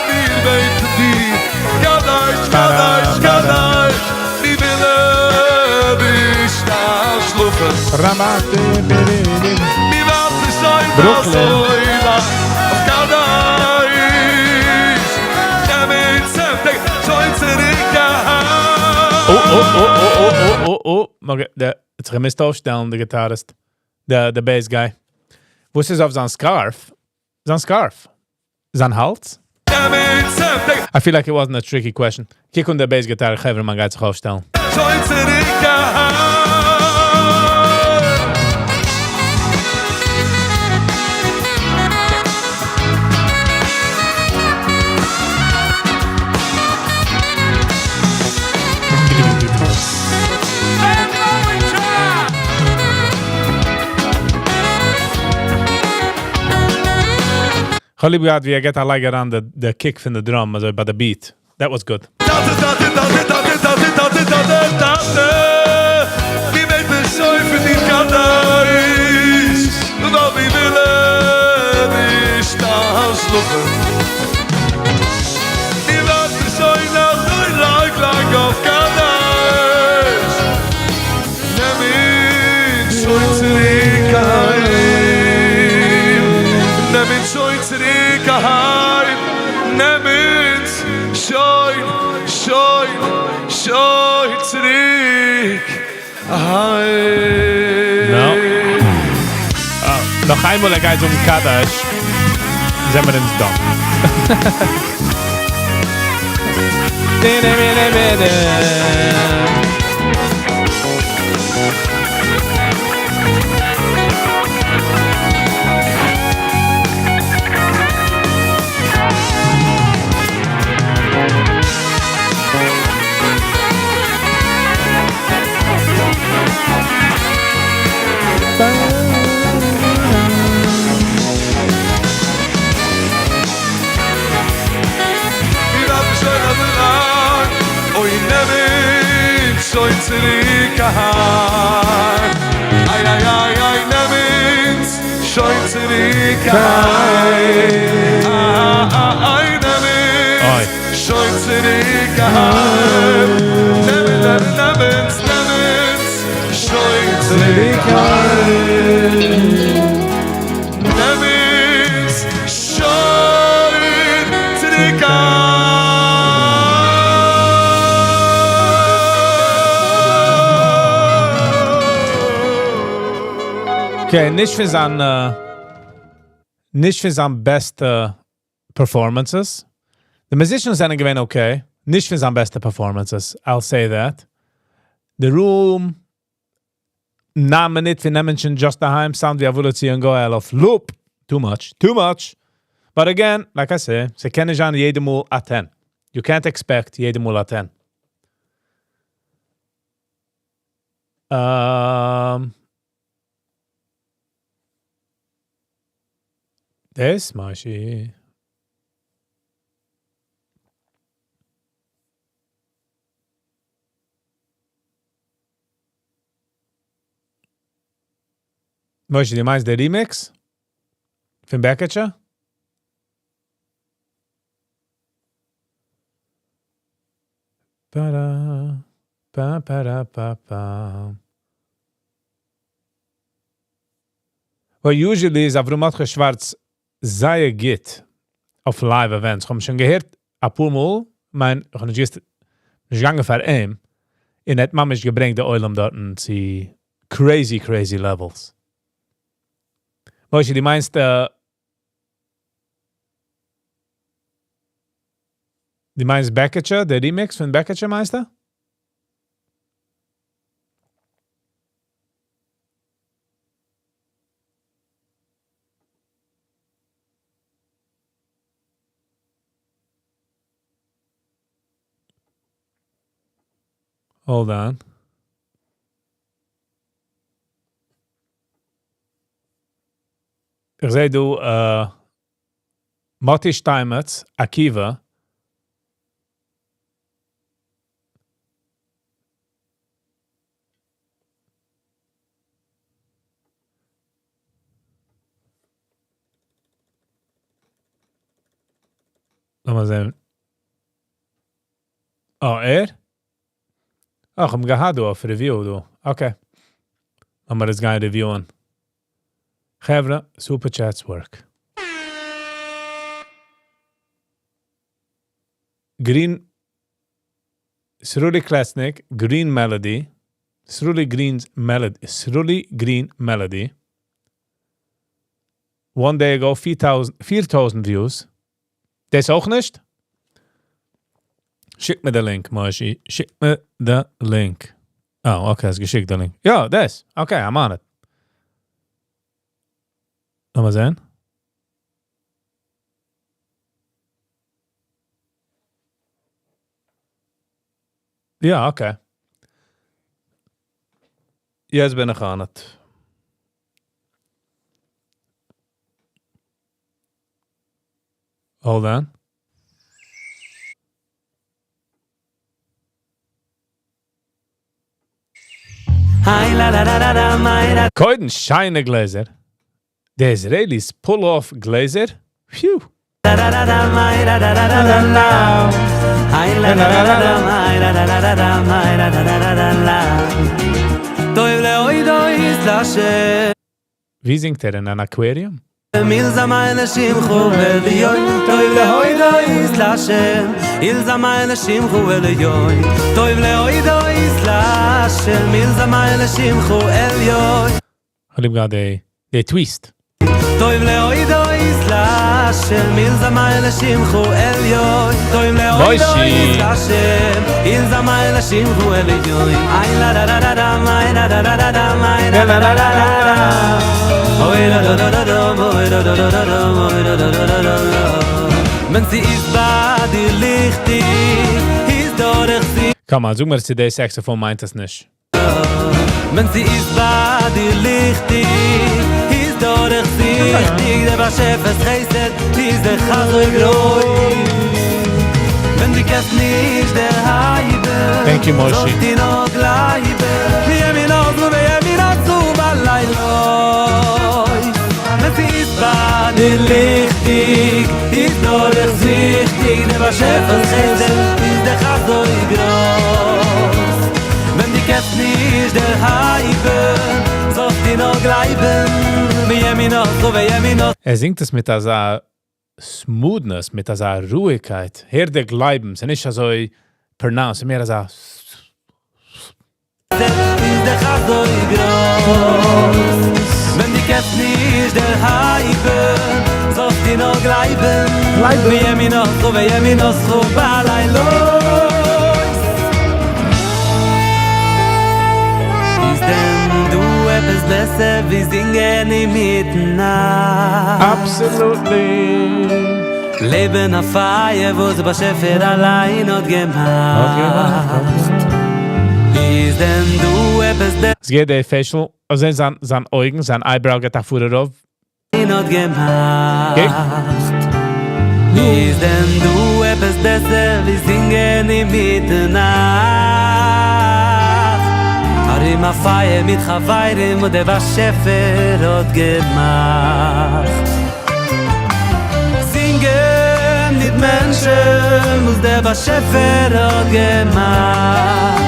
מיר בעטן דיר, קדוש, קדוש, קדוש. מיר ווילן נישט איינשלאפן. מיר ווארטן שוין
Brooklyn.
אזוי לאנג אויף קדוש. נעם אונז שוין צוריק אהיים.
Oh. Okay, דער האט זיך געמוזט אויפשטעלן, דער guitarist. The bass guy. וואס איז אויף זיין scarf? זיין scarf. זיין האלז? I feel like it wasn't a tricky question. קוק אן דער bass guitar, חברה, מען גייט זיך אויפשטעלן.
שוין צוריק אהיים.
כ'האב ליב געהאט ווי ער געט א לייג אריין the kick פון the drum, אזוי ביי the beat. That was good.
טאטע, טאטע, טאטע, טאטע, טאטע, טאטע, טאטע, טאטע. מיר בעטן שוין פון דיר קדוש. ווייל מיר ווילן נישט איינשלאפן. מיר ווארטן שוין אזוי לאנג, לאנג אויף קדוש. נעם אונז שוין צוריק אהיים. נעם אונז שוין צוריק אהיים. נעם אונז שוין, שוין, שוין צוריק אהיים.
No. Oh, נאך איינמאל ער גייט זאגן קדוש, זענען מיר אונז done.
צוריק אהיים. איי איי איי איי נעם אונז שוין צוריק אהיים. איי נעם אונז שוין צוריק אהיים. נעם נעם נעם אונז נעם אונז שוין צוריק אהיים. נעם אונז שוין צוריק אהיים.
Okay, נישט פון זיין, נישט פון זיין בעסטע performances. די musicians זענען געווען okay. נישט פון זיין בעסטע performances, I'll say that. The room, 9 מינוט פון נעמען שוין just אהיים, sound ווי ובא לציון גואל אויף loop. Too much, too much. But again, like I say, ס'קען נישט זיין יעדע מאל א 10. You can't expect יעדע מאל א 10. דאס Moshe. Moshe, דו מיינסט דער remix? פון Beketcha? Pa-da, pa pa pa pa. Well, usually איז Avrom Mordechai Schwartz זייער גוט אויף live events. איך האב שוין געהערט א פאר מאל, מיין, איך האב נישט געוואוסט, נישט געגאנגען פאר אים, און ער האט ממש געברענגט די עולם דארטן צו crazy, crazy levels. Moshe, דו מיינסט, דו מיינסט Beketcha, דער remix פון Beketcha מיינסטו? Hold on. איך זע דא, Moti Steinmetz, Akiva. לאמיר זען. Oh, ער? אך, האב געהאט דא אויף review דא. Okay. לאמיר עס גיין reviewen. חברה, super chats work. Green Sruli Klesnik, Green Melody. Sruli Green's Melody. Sruli Green Melody. One day ago, 4000 views. דאס אויך נישט? שיק מיר די link, Moshe. שיק מיר די link. Oh, okay, האסט געשיקט די link. יא, דאס. Okay, I'm on it. לאמיר זען. יא, okay. יעצט בין איך on it. Hold on.
Hi, la, la, la, la, la, my, la.
קודם שיינע גלעזער. The Israelis pull off גלעזער. Phew.
La, la, la, la, my, la, la, la, la, la, la. Hi, la, la, la, la, la, my, la, la, la, la, la, my, la, la, la, la, la, la. טוב לאוי דוי סלאשה.
ווי זינגט ער אין אן aquarium?
מיל זמיין שמחו וליוי טוב לאוי דוי סלאשה. איל זמיין שמחו וליוי טוב לאוי דוי סלאשה. מיל זמיין שמחו אליוי.
האב געהאט די twist.
טוב לאוי דוי סלאשה. מיל זמיין שמחו אליוי טוב לאוי דוי סלאשה. איל זמיין שמחו אליוי. איי לה לה לה לה מיי לה לה לה לה מיי לה לה לה לה. אוי לה לה לה לה אוי לה לה לה לה אוי לה לה לה לה לה. ווען זי איז ביי דיר ליכטיג, איז דורך זי.
Come on, זאג מיר, צו די saxophone מיינט עס נישט.
ווען זי איז ביי דיר ליכטיג, איז דורך זיכטיג, דער באשעפער'ס חסד איז דער חזוי גרויס. ווען די
Thank you, Moshe. ער זינגט עס מיט אזא smoothness, מיט אזא רואיגקייט. הער די גלייבן, ס'איז נישט אזוי pronounced, ס'איז מער אזא. Absolutely.
לעבן א פייער וואס דער באשעפער אליין האט געמאכט. איז דען דא עפעס דער.
עס גייט די facial, אזוי זיין זיין אויגן, זיין eyebrow גייט א פאר ארויף.
האט געמאכט. איז דען דא עפעס בעסער ווי זינגען אינמיטן נאכט? ארום א פייער מיט חברים וואס דער באשעפער האט געמאכט. זינגען מיט מענטשן וואס דער באשעפער האט געמאכט.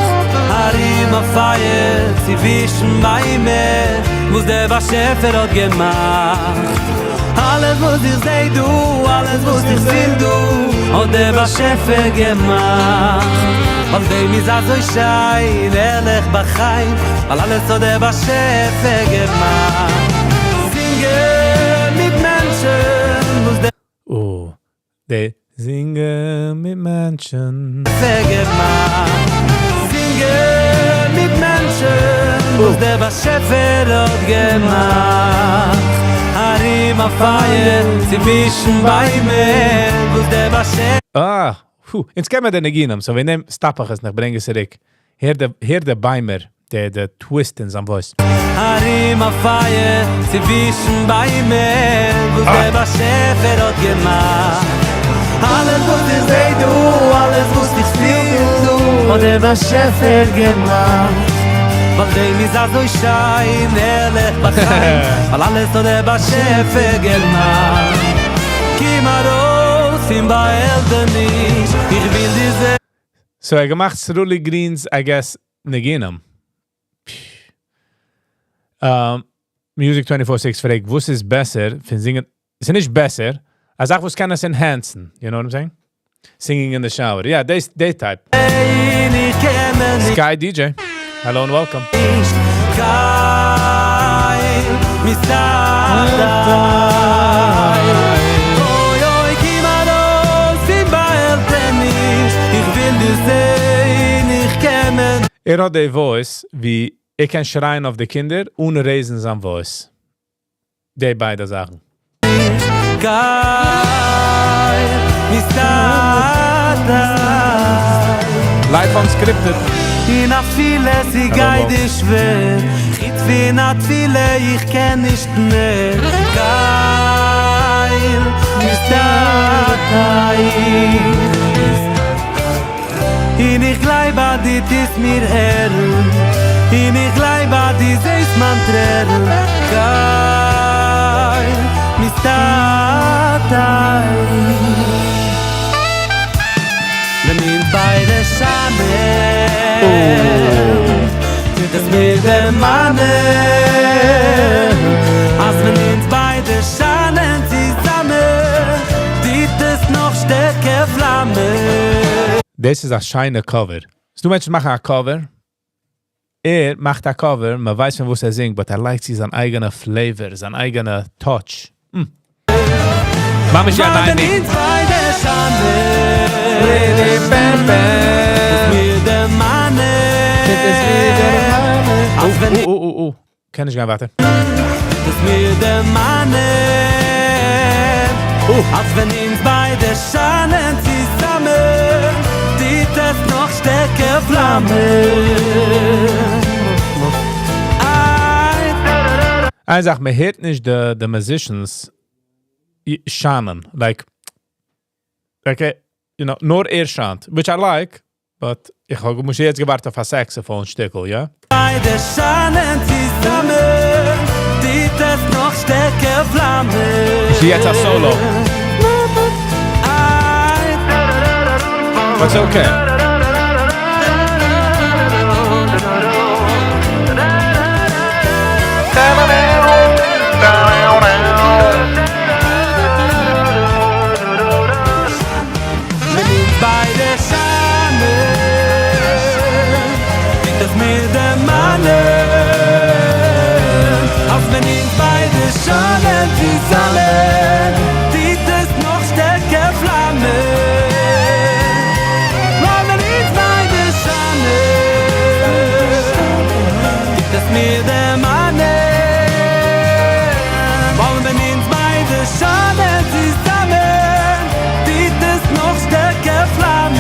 ארום א פייער צווישן ביימער וואס דער באשעפער האט געמאכט. אלעס וואס איך זעה דא, אלעס וואס איך פיל דא, האט דער באשעפער געמאכט. ווייל דעם איז אזוי שיין, ערליך בחיים, ווייל אלעס האט דער באשעפער געמאכט. זינגען מיט מענטשן וואס דער.
Oh, די זינגען מיט מענטשן.
געמאכט. זינגען מיט מענטשן וואס דער באשעפער האט געמאכט. ארום א פייער צווישן ביימער וואס דער באשעפער.
אה, פו, אונז קען מען די ניגונים, so וועגן דעם stop איך עס נאך, ברענג עס צוריק. הער די, הער די ביימער, די, די twist אין זיין voice.
ארום א פייער צווישן ביימער וואס דער באשעפער האט געמאכט. אלעס וואס איך זעה דא, אלעס וואס איך פיל דא, האט דער באשעפער געמאכט. ווייל דעם איז אזוי שיין, ערליך בחיים, ווייל אלעס האט דער באשעפער געמאכט. קום ארויס פון באהעלטעניש, איך וויל דיר זען.
So ער האט געמאכט Sruli Green's, I guess, ניגונים. Music 24-6 פרעגט, וואס איז בעסער פון זינגען? ס'איז נישט בעסער, א זאך וואס קען עס enhance ן, you know what I'm saying? Singing in the shower. Yeah, they type. Sky DJ, hello and welcome. ער האט די voice ווי ער קען שרייען אויף די קינדער אן raise ן זיין voice. די ביידע זאכן. Life Unscripted.
אין א פילע זי גייט די שווער חיט פון א תפילה איך קען נישט מער גיין אין איך גלייב אז די טיסט מיר הערן אין איך גלייב אז די זעסט מיין טרערן גיין מסתתר ווען אונז ביידע שיינען טוט עס מיר דערמאנען אז ווען אונז ביידע שיינען צוזאמען טוט עס נאך שטערקער פלאמען.
דאס איז א שיינע cover. ס'דא מענטשן מאכן א cover. ער מאכט א cover, מען ווייסט פון וואס ער זינגט, but ער לייגט צו זיין אייגענע flavor, זיין אייגענע touch. Mm. ממש יא ניין. Oh, oh, oh. קען נישט גיין ווייטער.
דאס מיר דערמאנען אז ווען אונז ביידע שיינען צוזאמען טוט עס נאך שטערקער פלאמען.
איין זאך, מען הערט נישט די musicians שיינען. Like, okay. נאר ער שיינט, which I like, but איך האב מיר יעצט געווארט אויף א saxophone שטיקל, יא?
ביידע שיינען צוזאמען, טוט עס נאך שטערקער פלאמען.
איך יעצט א solo.
איי.
But it's okay.
ווען אונז ביידע שיינען, טוט עס מיר דערמאנען, אז ווען אונז ביידע שיינען צוזאמען, טוט עס נאך שטערקער פלאמען. ווייל ווען אונז ביידע שיינען, טוט עס מיר דערמאנען, ווייל ווען אונז ביידע שיינען צוזאמען, טוט עס נאך שטערקער פלאמען.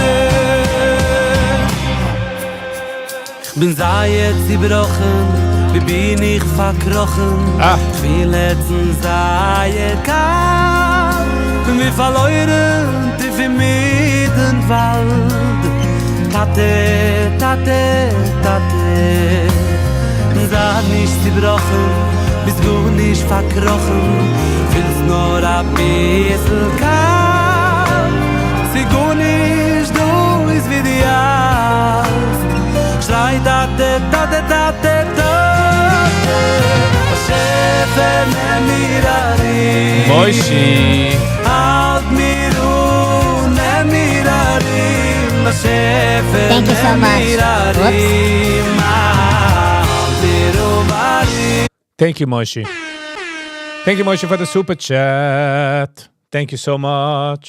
כ'בין זייער צעבראכן, ווי בין איך פארקראכן?
Ah.
כ'פיל הערצן זייער קאלט, בין ווי פארלוירן טיף אינמיטן וואלד. טאטע, טאטע, טאטע, זיי נישט צעבראכן, ביסט גארנישט פארקראכן, פילסט נאר א ביסל קאלט. ס'גארנישט דא איז ווי דו האלטסט. שריי טאטע, טאטע, טאטע, טאטע, באשעפער נעם מיר ארום.
Moishi.
האלט מיר אן, נעם מיר ארום, באשעפער,
Thank you so
נעם
much.
מיר
Whoops.
ארום, האלט מיר אן, ארום.
Thank you, Moishi. Thank you, Moishi, for the super chat. Thank you so much.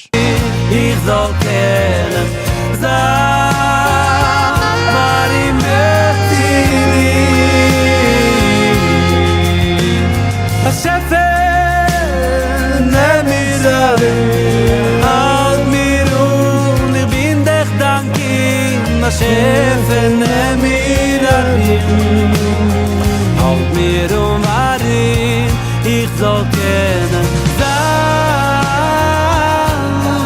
איך זאל קענען זיין ווארים מיט דיר. באשעפער, נעם מיר ארום, האלט מיר אן, איך בין דיך דיין קינד. באשעפער, נעם מיר ארום, האלט מיר אן, ווארים, איך זאל קענען זיין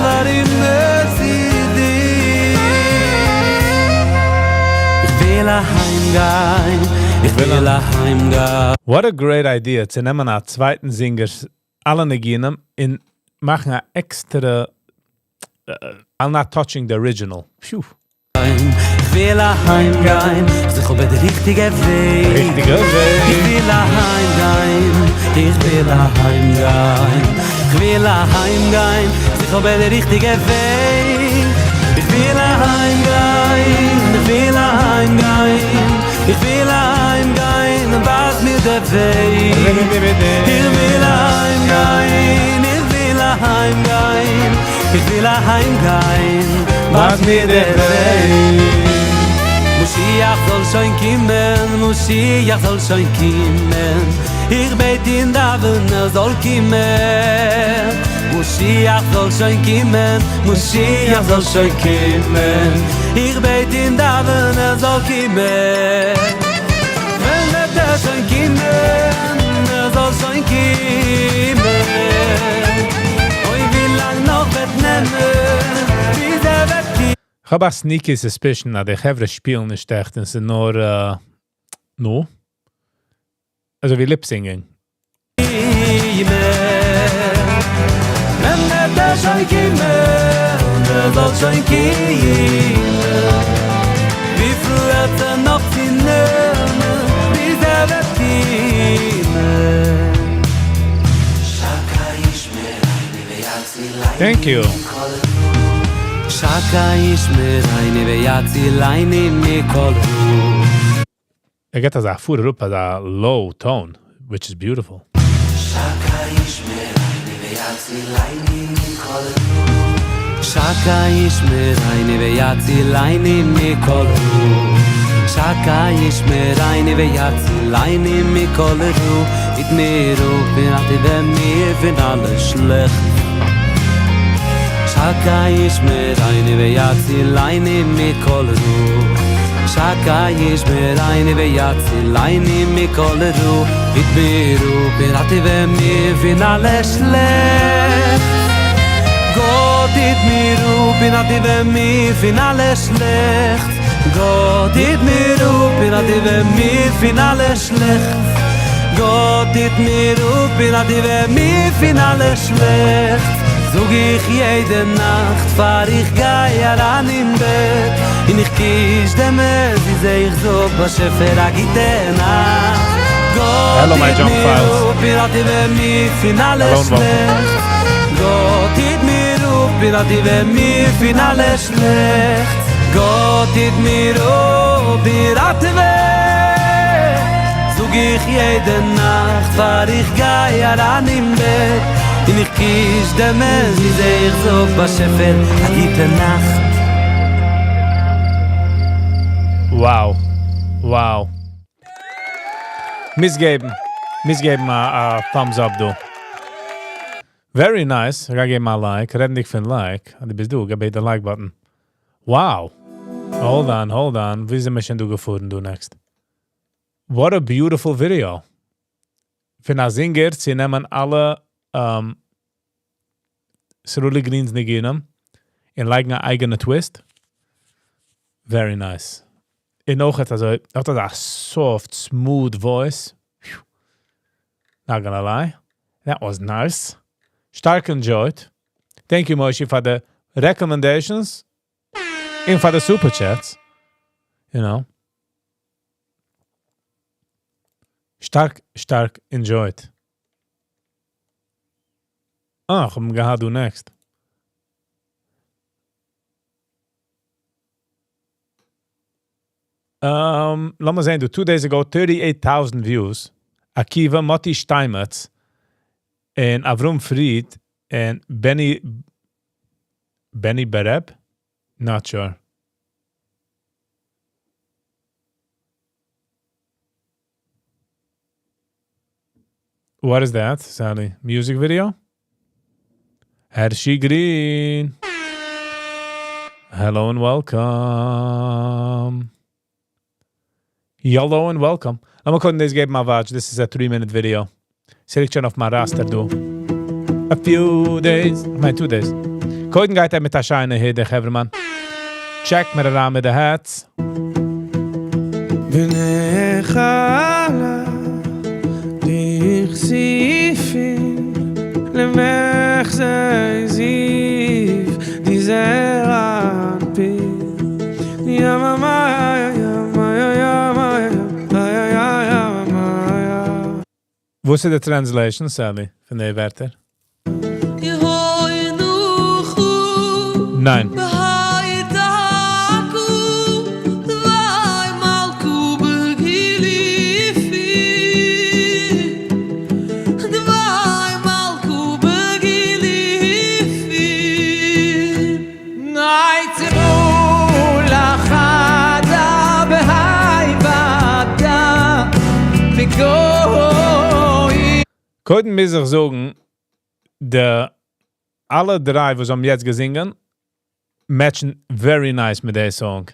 ווארים מיט דיר. איך וויל אהיימגיין, איך וויל אהיימגיין.
What a great idea, צו נעמען א צווייטן singer אלע ניגונים און מאכן א עקסטערע I'm not touching the original. Phew.
איך וויל אהיימגיין, איך זוך אבער די ריכטיגע וועג.
ריכטיגע וועג.
איך וויל אהיימגיין, איך וויל אהיימגיין. איך וויל אהיימגיין, איך זוך אבער די ריכטיגע וועג. איך וויל אהיימגיין, איך וויל אהיימגיין. איך וויל אהיימגיין, ווייז מיר דער וועג. איך וויל אהיימגיין, איך וויל אהיימגיין. איך וויל אהיימגיין, ווייז מיר דער וועג. משיח זאל שוין קומען, משיח זאל שוין קומען. איך בעט אין דאוון, ער זאל קומען. משיח זאל שוין קומען, משיח זאל שוין קומען. איך בעט אין דאוון, ער זאל קומען. ווען וועט ער שוין קומען, ער זאל שוין קומען. אוי, ווי לאנג נאך וועט נעמען, ביז ער וועט קומען.
איך האב א sneaky suspicion, אז די חברה שפילן נישט עכט, און ס'איז נאר, נו? אזוי ווי lip singing.
ווען וועט ער שוין קומען, ער זאל שוין קומען. וויפיל וועט ער נאך צו נעמען, ביז ער וועט קומען.
Thank you.
שקי ישמרני ויצילני מכל רע.
ער געט אזא פאר אראפ אזא low tone, which is beautiful.
שקי ישמרני ויצילני מכל רע. שקי ישמרני ויצילני מכל רע. שקי ישמרני ויצילני מכל רע. היט מיר אפ און ראטעווע מיר פון אלע שלעכט. שקי ישמרני ויצילני מכל רע. שקי ישמרני ויצילני מכל רע. היט מיר אפ און ראטעווע מיר פון אלע שלעכט. גאט גאט היט מיר אפ און ראטעווע מיר פון אלע שלעכטס, גאט היט מיר אפ און ראטעווע מיר פון אלע שלעכטס, גאט היט מיר אפ און ראטעווע מיר פון אלע שלעכטס, זאג איך יעדע נאכט פאר איך גיי אריין אין בעט, און איך קיש דעם מזוזה איך זאג באשעפער א גוטע נאכט, גאט
Hello, my
היט
junk
מיר
files.
אפ און ראטעווע מיר פון אלע
Hello and welcome.
שלעכטס, גאט היט מיר אפ און ראטעווע מיר פון אלע שלעכטס, גאט היט מיר אפ און ראטעווע, זאג איך יעדע נאכט פאר איך גיי אריין אין בעט, און איך קיש דעם מזוזה איך זאג באשעפער א גוטע נאכט.
Wow. Wow. מוז געבן. מוז געבן א thumbs up דא. Very nice. איך גיי געבן א like. רעדנדיג פון like. דו ביסט דא, געב די like button. Wow. Hold on, hold on. ווי זענען מיר שוין דא געפארן דא next? What a beautiful video. פון א singer צו נעמען אלע Sruly Green's ניגונים און לייגן א אייגענע twist. Very nice. און אויך האט אזוי, האט א soft, smooth voice. Phew. Not gonna lie. That was nice. שטארק enjoyed. Thank you, Moshe, for the recommendations and for the super chats. You know. שטארק, שטארק enjoyed. אה, איך האב געהאט דא next. לאמיר זען, דא, 2 days ago, 38,000 views. Akiva, Moti Steinmetz, און Avrum Fried, און Benny, Benny Bereb? Not sure. What is that, Sally? Music video? Hershey Green. Hello and welcome. Hello and welcome. לאמיר קודם דאס געבן א watch. This is a 3-minute video. ס'ליגט שוין אויף מיין roster דא. A few days. איך מיין, 2 days. קודם גייט ער מיט א שיינע הוט, דער חברהמאן. Check מיט אריין מיט די hats.
ונחלה דכסיפין למחזה זיו די זעיר אנפין יממה יממה יממה יממה.
וואס איז די translation, Sally, פון די ווערטער? ניין. קודם מוז איך זאגן, די אלע דריי, וואס האבן יעצט געזונגען, match ן very nice מיט די song.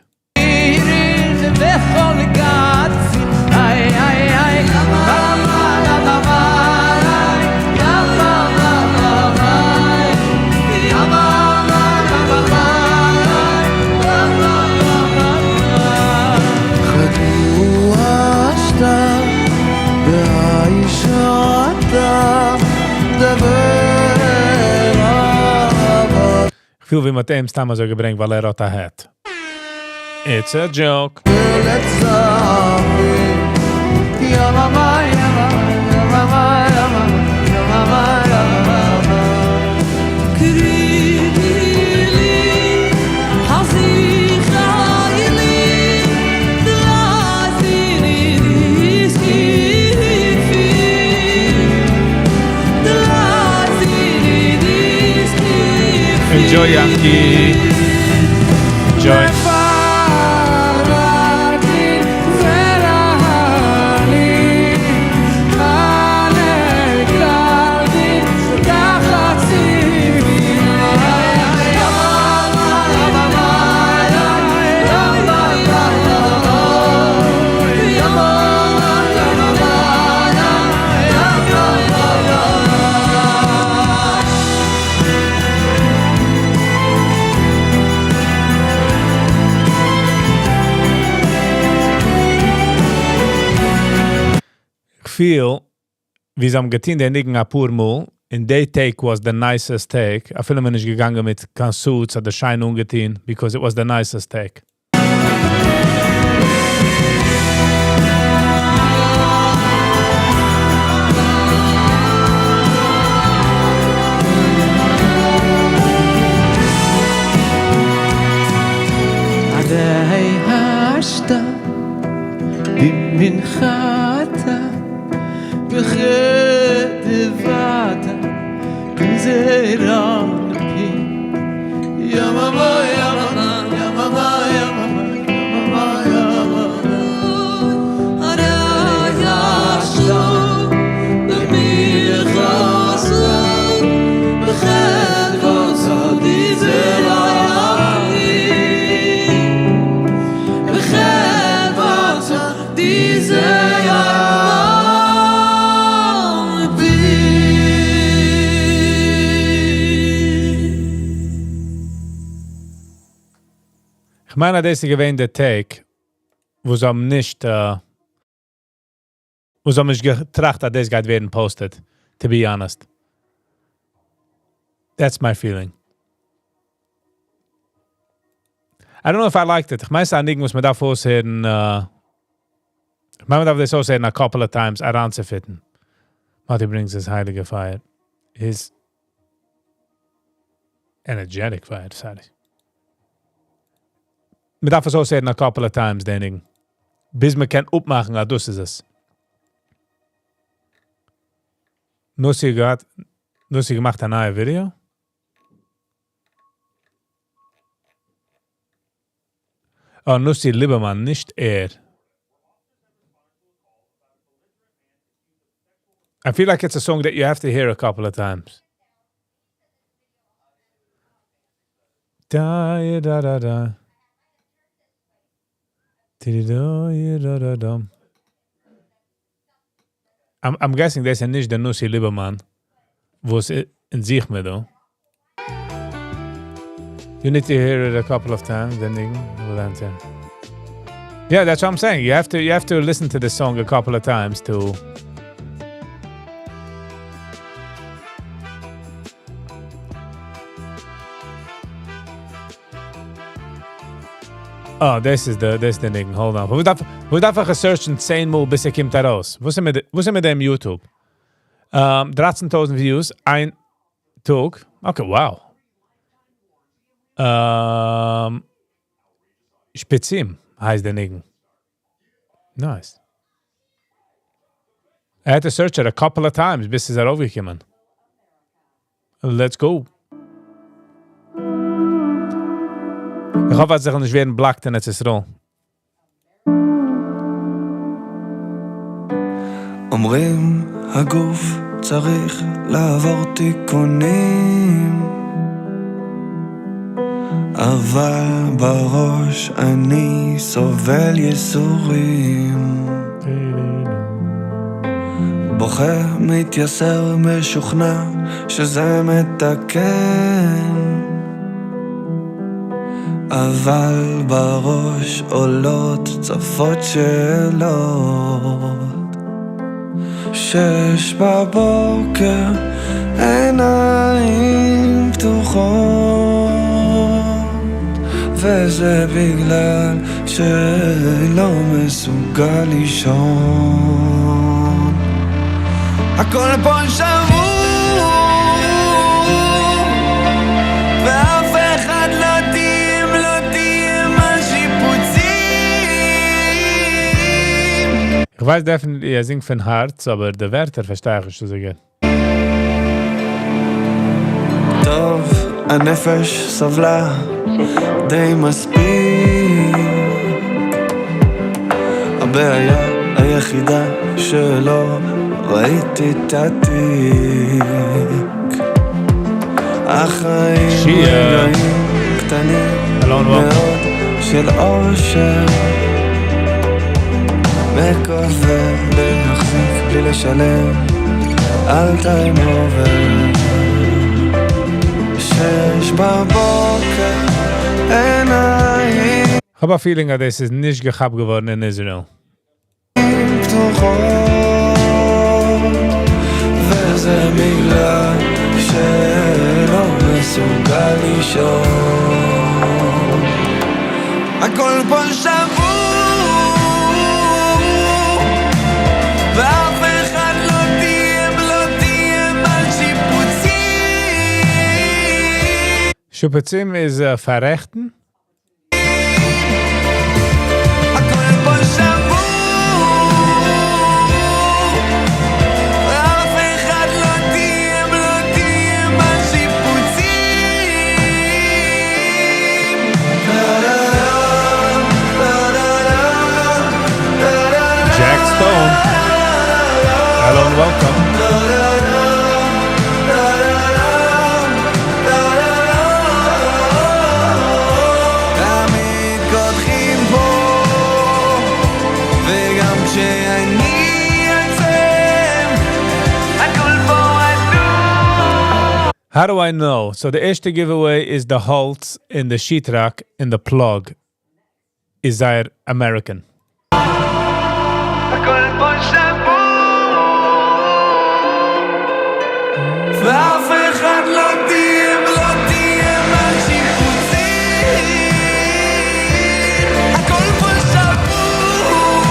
איך פיל ווי מ'האט אים סתם אזוי געברענגט, ווייל ער האט א hat. It's a joke. Enjoy, Yankee. Enjoy. feel ווי זיי האבן געטון די ניגון אפאר מאל, און די take was the nicest take, אפילו מען איז נישט געגאנגען מיט קיין suits אדער שיין אנגעטון, because it was the nicest take. כ'מיין אז דאס איז געווען די take וואס זיי האבן נישט וואס זיי האבן נישט געטראכט אז דאס גייט ווערן posted, to be honest. That's my feeling. I don't know if I liked it. כ'מיין ס'איז א ניגון וואס מ'דארף אויסהערן, כ'מיין מ'דארף דאס אויסהערן א couple of times אריינצופיטן. Mati brings his הייליגע פייער. His energetic fire, sorry. מ'דארף עס אויסהערן א couple of times, די ניגון. ביז מ'קען אפמאכן אז דאס איז עס. נוסי געהאט, נוסי געמאכט א נייע ווידעא? אה, נוסי ליבערמאן, נישט ער. I feel like it's a song that you have to hear a couple of times. Da da da da. Da da da. I'm, I'm guessing דאס איז נישט דער נוסי ליבערמאן, וואס אין זיך מיר דא. You need to hear it a couple of times, then you will answer. Yeah, that's what I'm saying. You have to listen to the song a couple of times to Oh, this is the this the ניגון. Hold on. וואו דארף איך searchן 10 מאל ביז ער קומט ארויס? וואס איז מיט וואס איז מיט דעם YouTube? 13.000 views, איין טאג. Okay, wow. שפיצים הייסט דער ניגון. Nice. I had to search it a couple of times ביז ס'איז ארויפגעקומען. Let's go. איך האף, אז איך נישט ווערן blocked אין ארץ ישראל.
אומרים הגוף צריך לעבור תיקונים אבל בראש אני סובל ייסורים בוכה, מתייסר, משוכנע שזה מתקן אבל בראש עולות צפות שאלות 6 בבוקר עיניים פתוחות וזה בגלל שלא מסוגל לישון הכל פה שבור ואף אחד לא תהיה, לא תהיה על שיפוצים
איך ווייס definitely, ער זינגט פון הארץ, אבער די ווערטער פארשטיי איך נישט אזוי גוט.
טוב, הנפש סבלה די מספיק הבעיה היחידה שלא ראיתי את התיק החיים
שיה.
רגעים קטנים
אלון וואק.
מאוד של אושר מקווה להחזיק בלי לשלם על time over 6 בבוקר עיניים
איך האב א feeling אז דאס איז נישט געכאפט געווארן אין Israel.
פתוחות זה בגלל שלא מסוגל לישון. הכל פה שבור, ואף אחד לא תהיה, לא תהיה על שיפוצים.
שיפוצים איז פאררעכטן.
הכל פה שבור, ואף אחד לא תהיה, לא תהיה על שיפוצים.
Jack Stone. Hello and welcome.
תמיד קודחים פה, וגם כשאני עצם, הכל פה אדום.
How do I know? So the ערשטע giveaway is the האלץ in the sheetrock in the plug. איז זייער American.
הכל פה שבור, ואף אחד לא תהיה, לא תהיה על שיפוצים. הכל פה שבור,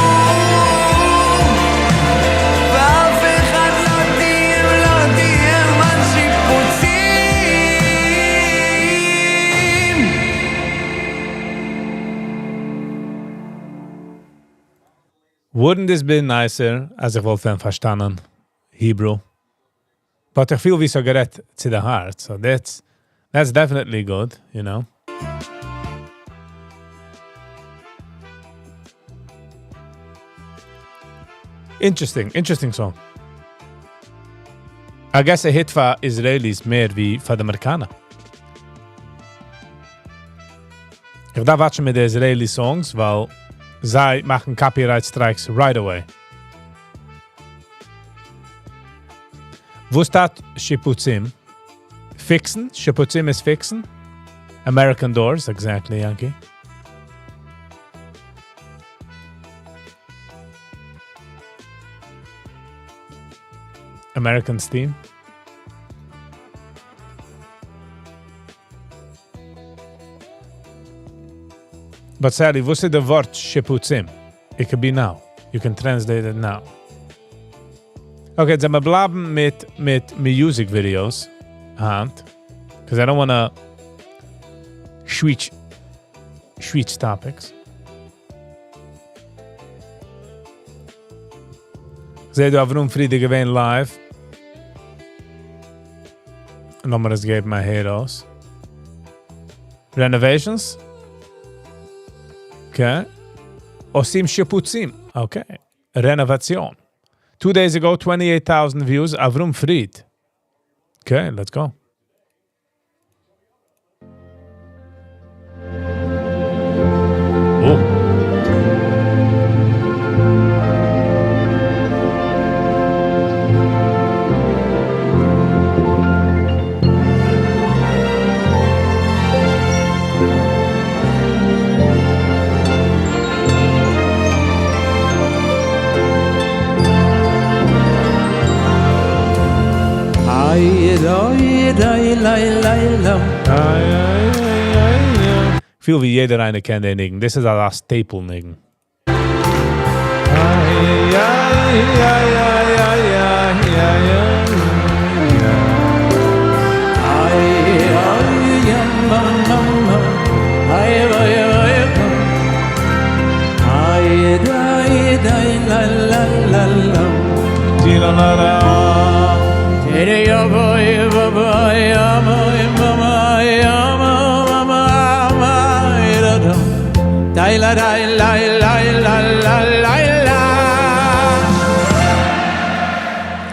ואף אחד לא תהיה, לא תהיה על שיפוצים.
Wouldn't this be nicer, אז איך וואלט ווען פארשטאנען Hebrew? But איך פיל ווי ס'גערעדט צו די הארץ, so that's definitely good. Interesting, interesting song. I guess a hit פאר Israelis מער ווי פאר די אמעריקאנער. איך דארף watch ן מיט די Israeli songs, ווייל זיי מאכן copyright strikes right away. וואו שטייט שיפוצים? Fixן? שיפוצים איז fixן? American Doors, exactly, Yankee. American Steam. But sadly, וואס איז די ווארט שיפוצים? It could be now. You can translate it now. Okay, זאל מיר בלייבן מיט music videos. היינט. Because I don't want to switch topics. זע דא אברהם פריד געווען live. לאמיר עס געבן א הער אויס. Renovations? Okay. עושים שיפוצים. Okay. Renovation. 2 days ago, 28,000 views. Avrum Fried. Okay, let's go. Oh.
Ay, ay, ay, ay, ay, ay.
Ay, ay, ay, ay, ay. פיל ווי יעדער איינער קען דעם ניגון. This is a staple ניגון. Ay, ay, ay, ay, ay, ay, ay, ay.
Ay, ay, ay, ma, ma, ma. Ay, ay, ay, ay. Ay, ay, ay, la, la, la, la.
Di la la la.
Tere ya ba ya ba ba ya ma ya ma ma ya ma ma ma ma ya da da. Dai la dai la la la la la la.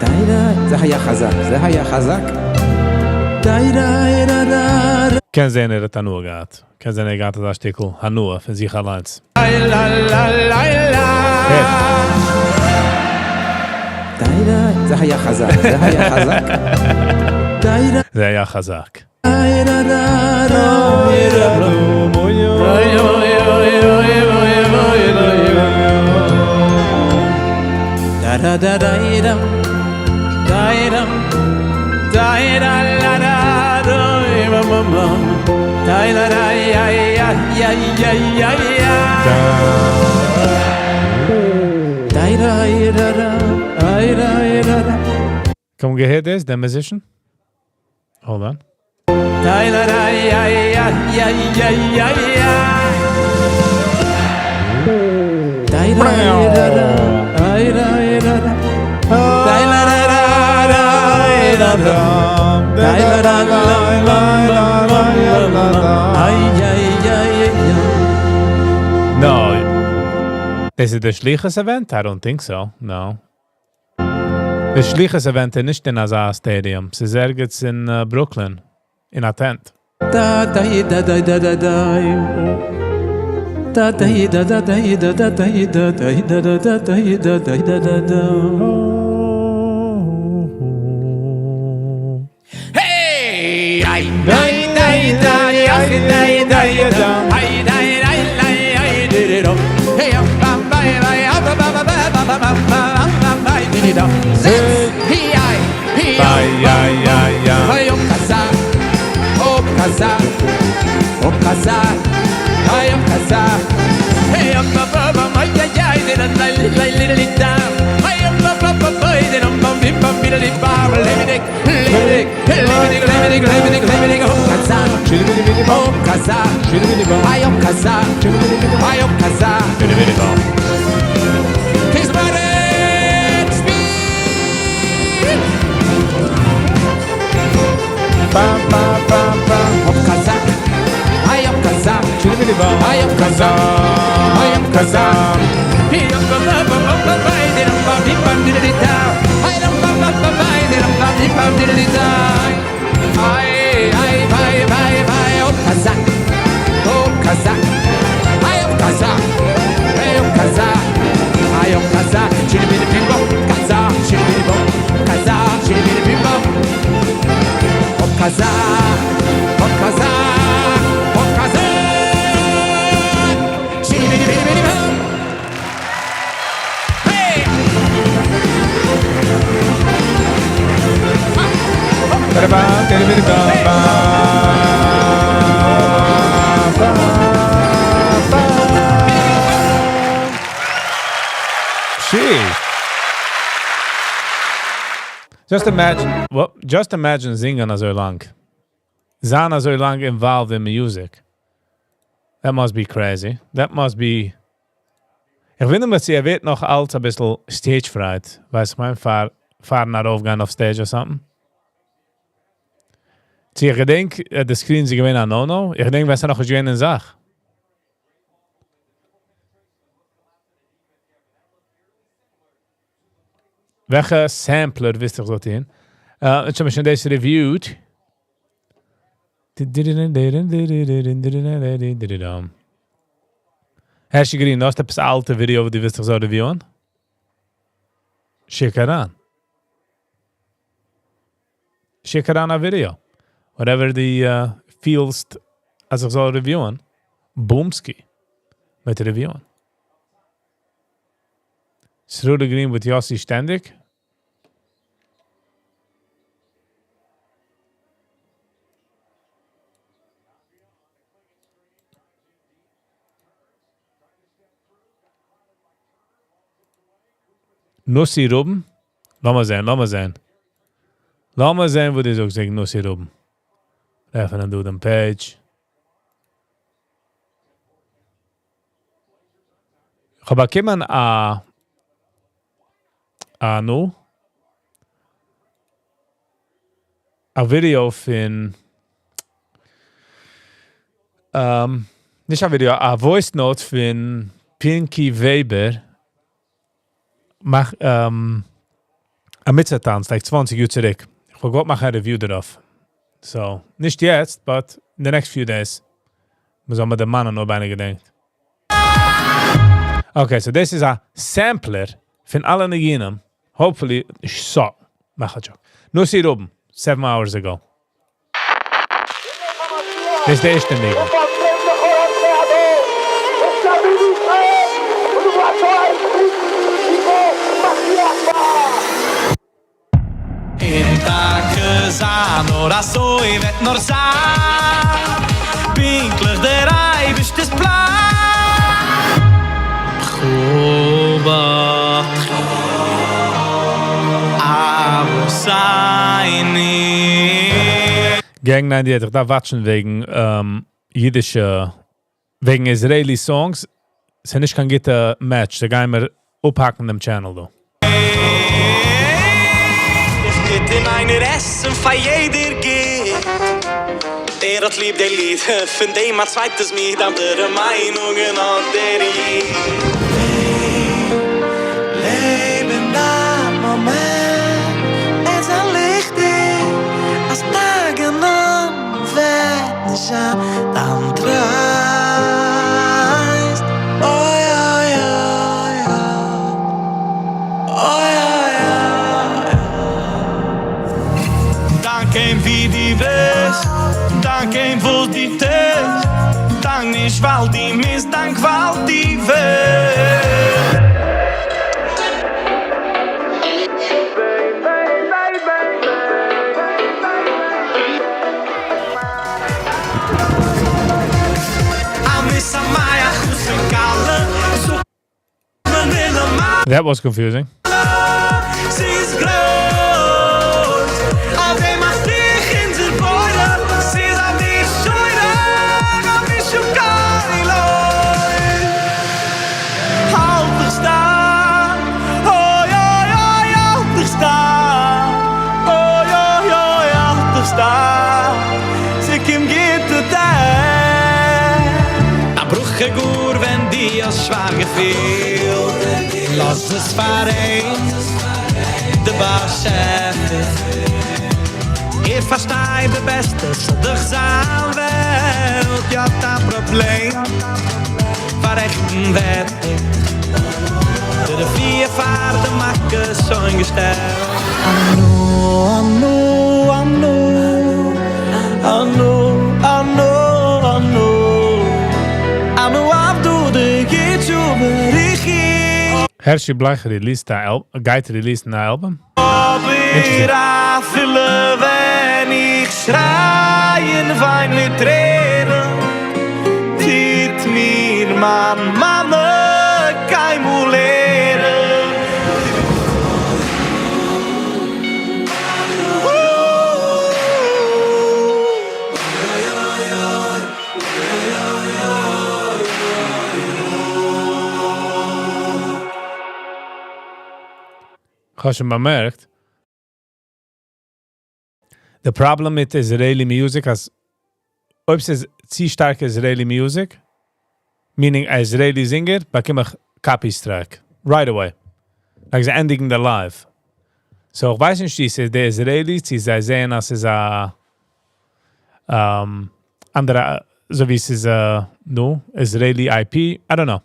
די די, זה היה חזק, זה היה חזק. די די דה דה.
קען זיין ער האט הנאה געהאט. קען זיין ער געהאט א שטיקל הנאה פון זיך אליין.
La la la la.
Hey.
די די, זה היה חזק, זה היה חזק. די די.
זה היה חזק.
די דה דה דה דה. אוי אוי אוי אוי אוי אוי אוי. Da da da da dum, da dum.
קען געהערט דאס, דער musician? Hold on. No. Is it the שליחות event? I don't think so. No. The שליחות event איז נישט אין אזא stadium. ס'איז ערגעץ אין Brooklyn. אין א tent.
Da da da da da da da Da da da da da da da da da da da da da da da da da da Hey ay ay ay ay ay ay ay ay ay ay ay ay di do Hey ba ba ba ba ba ba ba ba ba ba ba ba di do Hey ay hey
ay ay ay
ay Kaza, oh kaza, I am kaza. Hey, I'm ba ba ba ma ya ya, di la la la la la da. I am ba ba ba ba di dum bum bim bum bi di ba. Let me dig, let me dig, let me dig, let me dig, let me dig, let me dig. Oh kaza, oh kaza, I am kaza, I am kaza.
Ba ba ba ba.
Hop kaza, I am kaza, I am kaza, I am kaza. Hey, ba ba ba ba ba ba, di dum bum bim bum di di da. I dum bum bum bum ba, di dum bum bim bum di di da. Ay ay ay ay ay, hop kaza, hop kaza, I am kaza, I am kaza, I am kaza. Chitty bitty bim bum, kaza, chitty bitty bum, kaza, chitty bitty bim bum. Hop kaza, hop kaza, hop kaza. Chitty bitty bitty bitty bum. Hey!
Gee. Just imagine, well, just imagine זינגען אזוי לאנג. זיין אזוי לאנג involved in music. That must be crazy. That must be. איך ווינדער מיך, ער ווערט נאך אלץ א ביסל stage fright. ווייסט, איך מיין, פאר, פארן ארויפגיין אויף stage or something. צי איך געדענק, די screen איז געווען א no-no. איך געדענק, ווען ס'איז נאך געווען א זאך. וועלכע sampler ווילסטו איך זאל טון? איך האב שוין דאס reviewed. Hershey Green, דו האסט עפעס אלטע video, וואס דו ווילסט איך זאל reviewen? שיק אריין. שיק אריין א video. Whatever דו פילסט, אז איך זאל reviewen. Boomski. מיט reviewen. Sruly Green with Yossi Ständig. Nussi Ruben. לאמיר זען, לאמיר זען. לאמיר זען, וואו דו זאגסט, Nussi Ruben. עפענען דא דעם page. איך האב באקומען א נו א video פון נישט א video, א voice note פון Pinky Weber מאך א מצוה טאנץ, like 20 יאר צוריק. איך וועל מאכן א review דערויף. So, נישט יעצט, but in the next few days. מ'זאל מיר דערמאנען, אויב איינער געדענקט. Okay, so this is a sampler פון אלע ניגונים. Hopefully, so, מאך א joke. Nussi Ruben, 7 hours ago. דאס איז דער ערשטער ניגון.
אין טאקע.
זיין, נאר אזוי וועט נאר זיין, פונקטליך דער אייבערשטער'ס פלאן. בחו בטחו אבותינו.
Gang 98, איך דארף watch ן וועגן אידישע, וועגן Israeli songs. ס'איז נישט קיין גוטע match, זיי גייען מיר אפהאקן דעם channel דא.
איך גיט אין איינער עסן פאר יעדער גוט. ער האט ליב די ליד פון דעם א צווייטעס מיט אנדערע מיינונגען האט דער איד. לעב אין דיין מאמענט, עס איז ליכטיג אז טאג און נאכט וועט נישט זיין דיין טרייסט. אוי אוי אוי אוי אוי אוי. דאנק אים ווי דו ביסט, דאנק אים וואס דו טוסט, דאנק נישט ווייל דו מוזט, דאנק ווייל דו ווילסט.
That was confusing.
ס'איז גרויס, אויף דעם מאכט זיך אונזער בורא, ס'איז א משורר, א משוגע האלט דיך שטארק, אוי אוי אוי, האלט דיך שטארק, אוי אוי אוי, האלט דיך שטארק, ס'קומט גוטע טעג. א ברכה גאר ווען דו האסט שוואך געפילט, לאז עס פאר אים, דער באשעפער. ער פארשטייט די בעסטע, ס'זאל דאך זיין וועלט. יא, א פראבלעם, פאררעכטן וועט ער. די רפואה פאר די מכה שוין געשטעלט. אנו, אנו, אנו, אנו, אנו, אנו, אנו עבדו דקודשא בריך הוא.
Hershey Bleich released א גייט release an album?
אבער אפילו ווען איך שריי און וויין מיט טרערן, טוט מיר מיין מאמע קיינמאל לערן.
איך האב שוין באמערקט, the problem מיט Israeli music, אז אויב ס'איז צו שטארק Israeli music, meaning א Israeli singer, באקום איך copy strike. Right away. Like זיי ענדיגן די live. So איך ווייס נישט, צו ס'איז די Israelis, צו זיי זעען, אז ס'איז א אנדערע, אזוי ווי ס'איז א, no, Israeli IP, I don't know.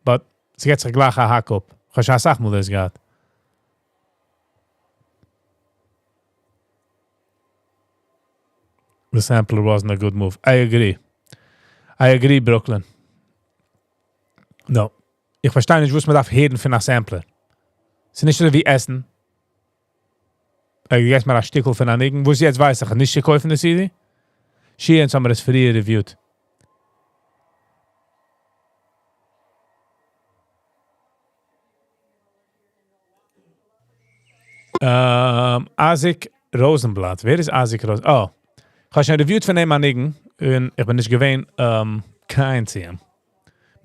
But ס'געט זיך גלייך א האק אפ. איך האב שוין א סאך מאל דאס געהאט. The sampler wasn't a good move. I agree. I agree, Brooklyn. No. איך פארשטיי נישט, וואס מען דארף הערן פון א sampler. ס'איז נישט אזוי ווי עסן. איך געב מיר א שטיקל פון א ניגון. וואס יעצט ווייס איך, נישט געקויפט די CD? שיען האבן מיר עס פריער reviewed. Azik Rosenblatt. ווער איז Azik Rosenblatt? Oh. איך האב שוין reviewed פון אים א ניגון. און איך בין נישט געווען קיין צו אים.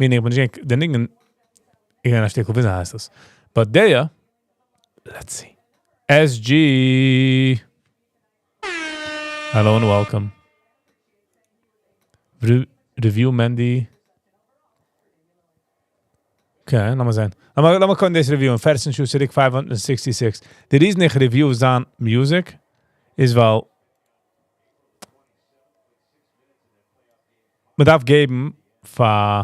Meaning, איך בין נישט געווען, דער ניגון, איך בין א שטיקל, ווי הייסט דאס? But דער, let's see. SG. Hello and welcome. Review Mandy. Okay, לאמיר זען. לאמיר קוקן דאס review. 14 שעה צוריק 566. The reason איך review זיין music איז ווייל מען דארף געבן פאר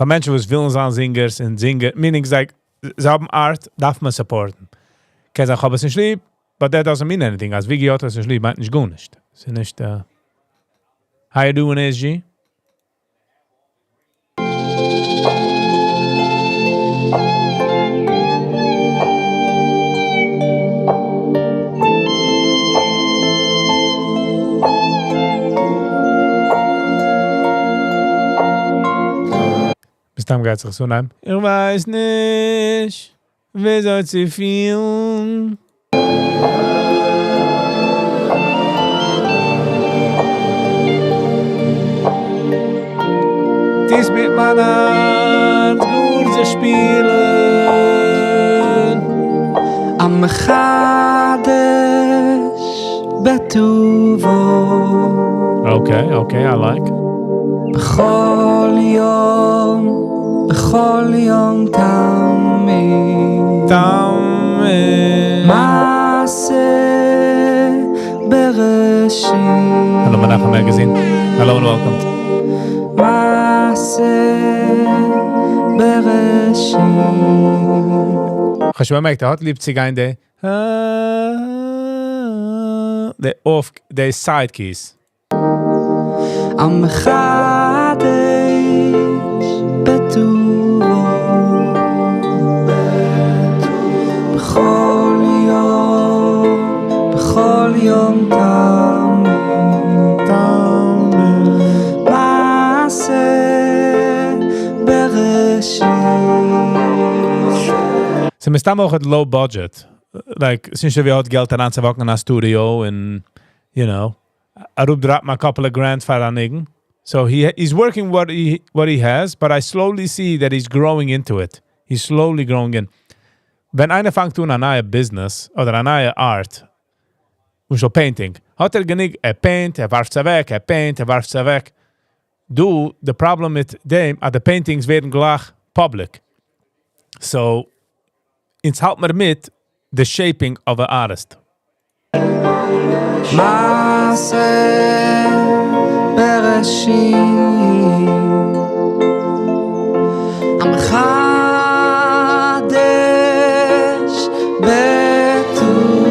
מענטשן וואס ווילן זיין singers און singer, meaning like, זיי האבן art, דארף מען support ן. קען זיין, איך האב עס נישט ליב, but that doesn't mean anything. אז Viggy האט עס נישט ליב, מיינט נישט גארנישט. ס'איז נישט, how you doing, SG? מסתם גייט זיך עס אנהייבן. איך ווייס נישט, וויאזוי צו פילן. טוסט מיט מיין הארץ גאר זיך שפילן.
המחדש בטובו.
Okay, okay, I like.
בכל יום, בכל יום תמיד.
תמיד.
מעשה בראשית.
Hello, Menachem Magazine. Hello and welcome.
מעשה בראשית.
כ'האב שוין באמערקט, ער האט ליב צו גיין די די off, די side keys.
המחדש בטובו בכל יום, בכל יום תמיד. מעשה בראשית.
ס'איז מסתם אויך low budget. Like, ס'נישט ווי ער האט געלט אריינצואוואקן אין א studio און, אראפדראפן a couple of grand פאר א ניגון. So he's working what he has, but I slowly see that he's growing into it. He's slowly growing in. ווען איינער פאנגט אן א נייע business אדער א נייע art, למשל painting, האט ער גענוג, ער paint, ער ווארפט עס אוועק, ער paint, ער ווארפט עס אוועק. דא, the problem מיט דעם, אז די paintings ווערן גלייך public. So, אונז האלט מיר מיט the shaping of an artist.
מעשה בראשית המחדש בטובו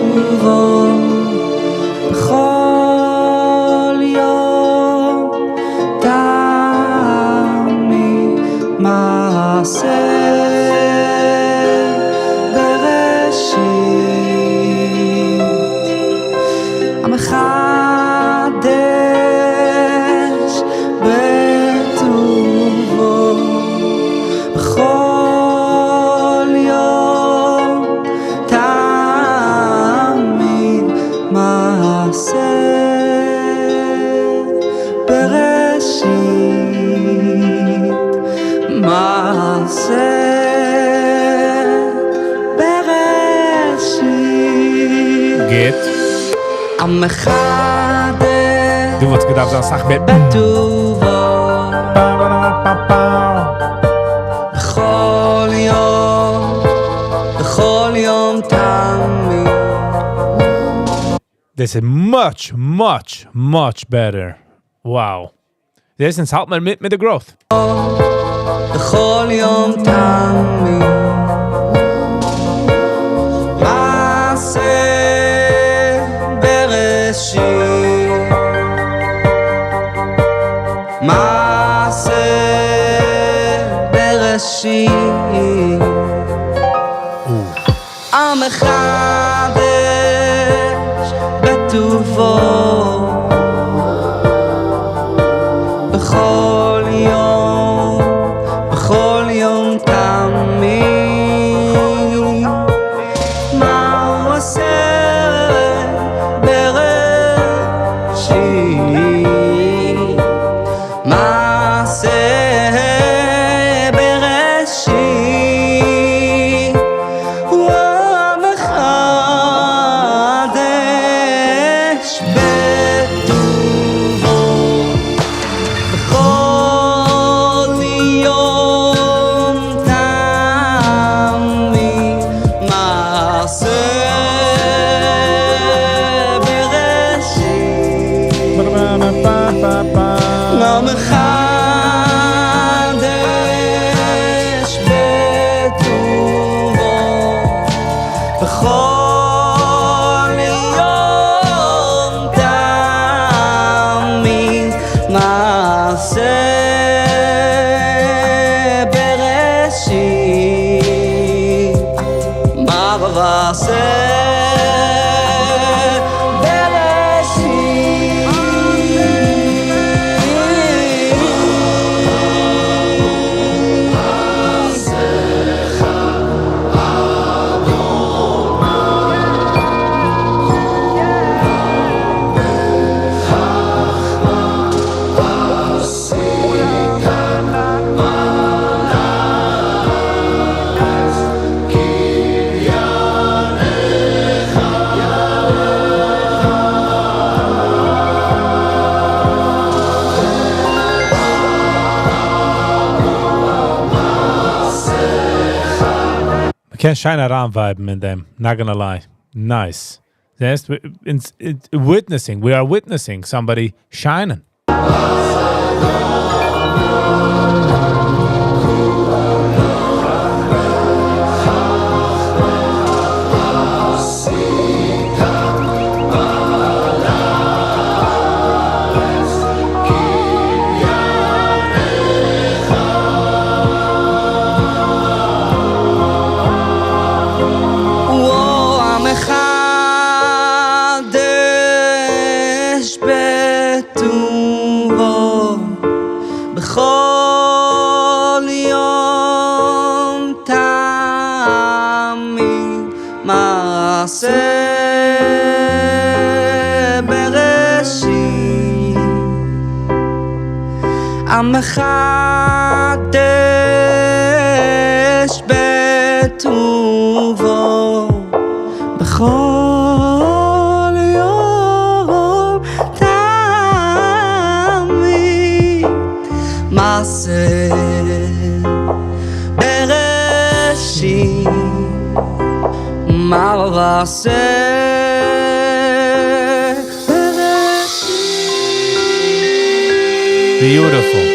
בכל יום תמיד מעשה בראשית המחדש בטובו בכל יום תמיד מעשה בראשית מעשה בראשית
גוט.
המחדש
דו וואלסט געדארפט זיין אסאך מער.
בטובו בכל יום, בכל יום תמיד
This is much, much, much better. Wow. דאס איז האלט מען מיט מיט די growth.
בכל יום תמיד מעשה בראשית מעשה בראשית המחדש בטובו בכל יום, בכל יום תמיד מעשה בראשית מעשה בראשית הוא המחדש.
מ'קען שיין אריינווייבן אין דעם, not gonna lie. Nice. זעסט, witnessing, we are witnessing somebody shining.
המחדש בטובו בכל יום תמיד מעשה בראשית המחדש בטובו בכל יום תמיד מעשה בראשית מעשה בראשית.
Beautiful.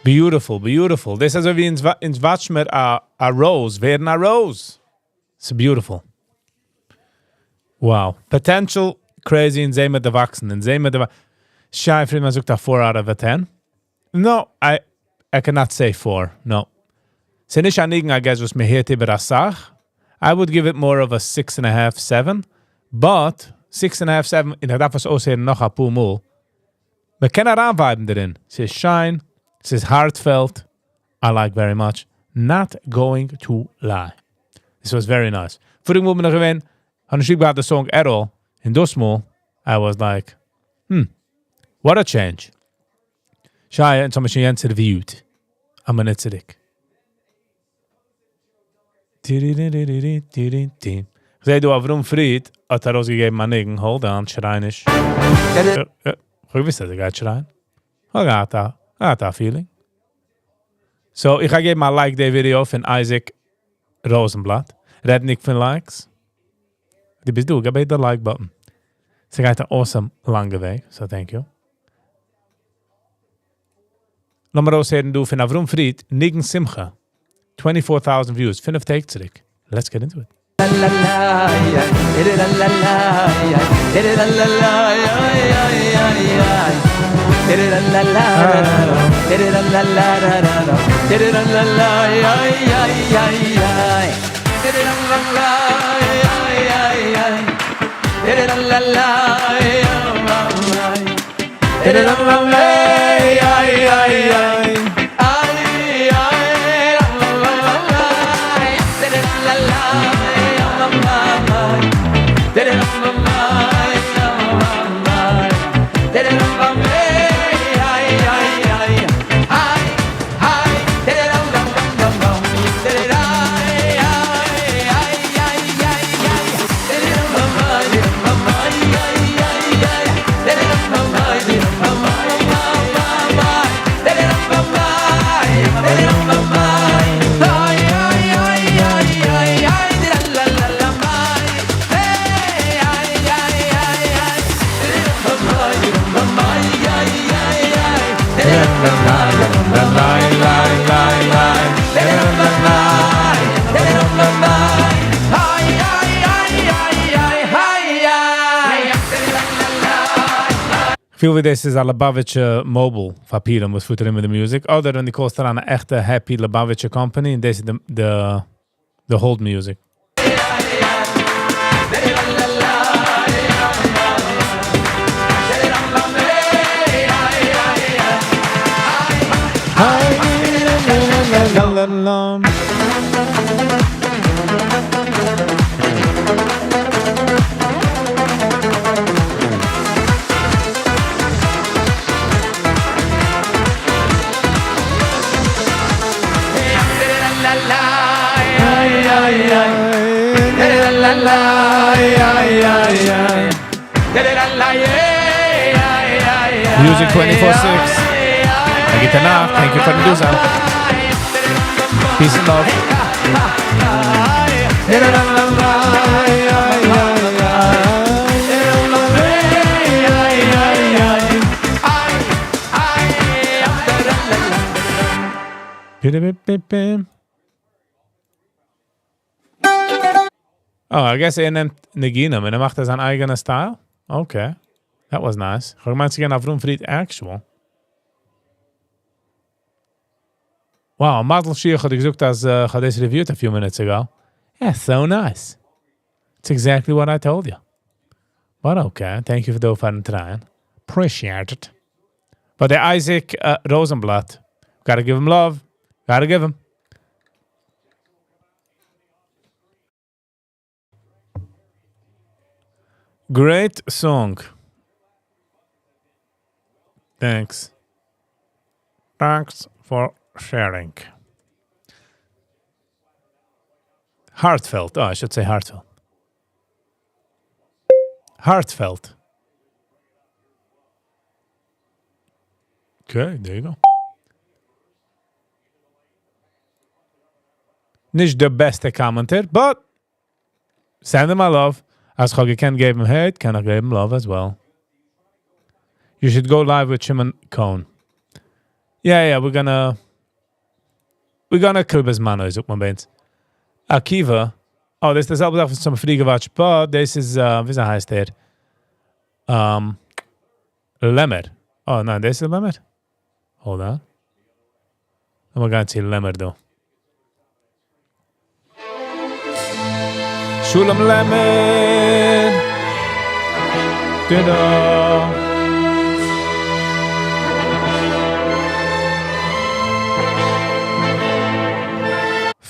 Beautiful, beautiful. דאס איז אזוי ווי אונז watch מיר א rose ווערן א rose. It's beautiful. Wow. Potential crazy און זעען מיר די וואקסן. און זעען מיר די Shai Friedman זאגט א 4 out of a 10. No, I cannot say 4. No. ס'איז נישט א ניגון, I guess, וואס מ'הערט איבער א סאך. I would give it more of a 6.5, 7. But 6.5, 7, און איך דארף עס אויסהערן נאך א פאר מאל. מ'קען אריינווייבן דערין. ס'איז שיין, ס'איז heartfelt. I like very much. Not going to lie. This was very nice. פאריגע מאל בין איך געווען, האב נישט ליב געהאט די song at all. און דאס מאל, I was like, what a change. Shai, אונז האבן שוין יענץ reviewed. א מינוט צוריק. איך זע דא אברהם פריד האט ארויסגעגעבן א ניגון. Hold on, שריי נישט. איך האב געוואוסט אז ער גייט שרייען. איך האב געהאט א feeling. So, איך געב א like די video פון Isaac Rosenblatt. רעדנדיג פון likes. דו ביסט דא, געב די like button. ס'גייט א awesome לאנגע וועג, so thank you. לאמיר אויסהערן דא פון אברהם פריד, ניגון שמחה. 24,000 views, 5 טעג צוריק. Let's get into it.
La la la la la la la la la la la la la la la
פיל ווי דאס איז א Lubavitch mobile פאר פורים וואס פארט ארום מיט די music. אדער ווען דו call סט אן א עכטע happy Lubavitch company און דאס איז די hold music. Music 24/6. א גוטע נאכט, thank you פארן דא זיין. Peace and love. Oh, I guess ער נעמט ניגונים און ער מאכט עס זיין אייגענע style? Okay. That was nice. איך האב געמיינט ס'געווען אברהם פריד actual. Wow, מזל שיח האט געזאגט אז איך האב דאס reviewed a few minutes ago. Yeah, so nice. It's exactly what I told you. But okay, thank you for דא פארן try ען. Appreciate it. But דער Isaac Rosenblatt, gotta give him love. Gotta give him. Great song. Thanks. Thanks for sharing. Heartfelt. Oh, I should say heartfelt. Heartfelt. Okay, there you go. נישט דער בעסטער commenter, but send him my love. אז איך קען געבן hate, קען איך געבן love as well. You should go live with Shimon Cohn. Yeah, yeah, we're gonna kill בזמנו, זאגט מען ביי אונז. Akiva. Oh, דאס איז די זעלבע זאך וואס צום פריער גע watch ט, but דאס איז, ווי הייסט ער? לעמער. Oh, ניין, דאס איז לעמער. Hold on. לאמיר גיין צו לעמער דא. Shulam Lemon. Da-da.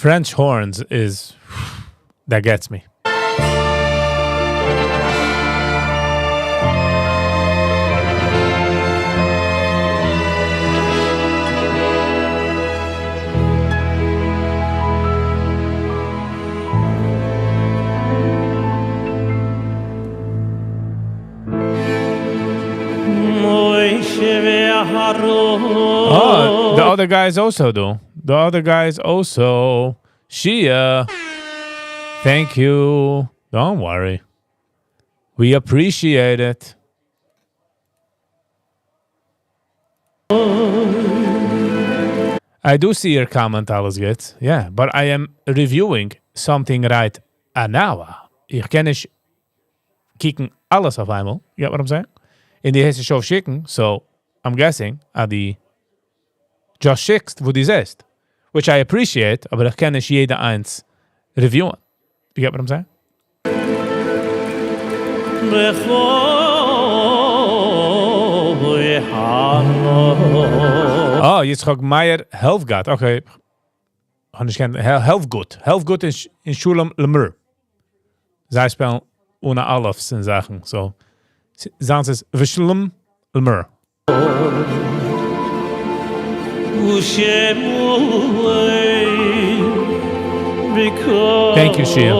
French horns is that gets me. Oh, the other guys also do. The other guys also. Shia. Thank you. Don't worry. We appreciate it. I do see your comment, אלעס גוט. Yeah, but I am reviewing something right now. איך קען נישט קוקן אלעס אויף איינמאל. You get what I'm saying? און דו הייסט שוין שיקן, so I'm guessing, אז דו just שיקסט, וואו דו זעסט. Which I appreciate, אבער איך קען נישט יעדע איינס review ען. You get what I'm saying? Oh, Yitzchak Meyer Helfgat. Okay. האב נישט Helfgut. Helfgut איז אין Shulam Lemur. זיי spell ן אן אלף'ס און זאכן. So, זאגן זיי עס Vishlum Lemur. Thank you, Shia.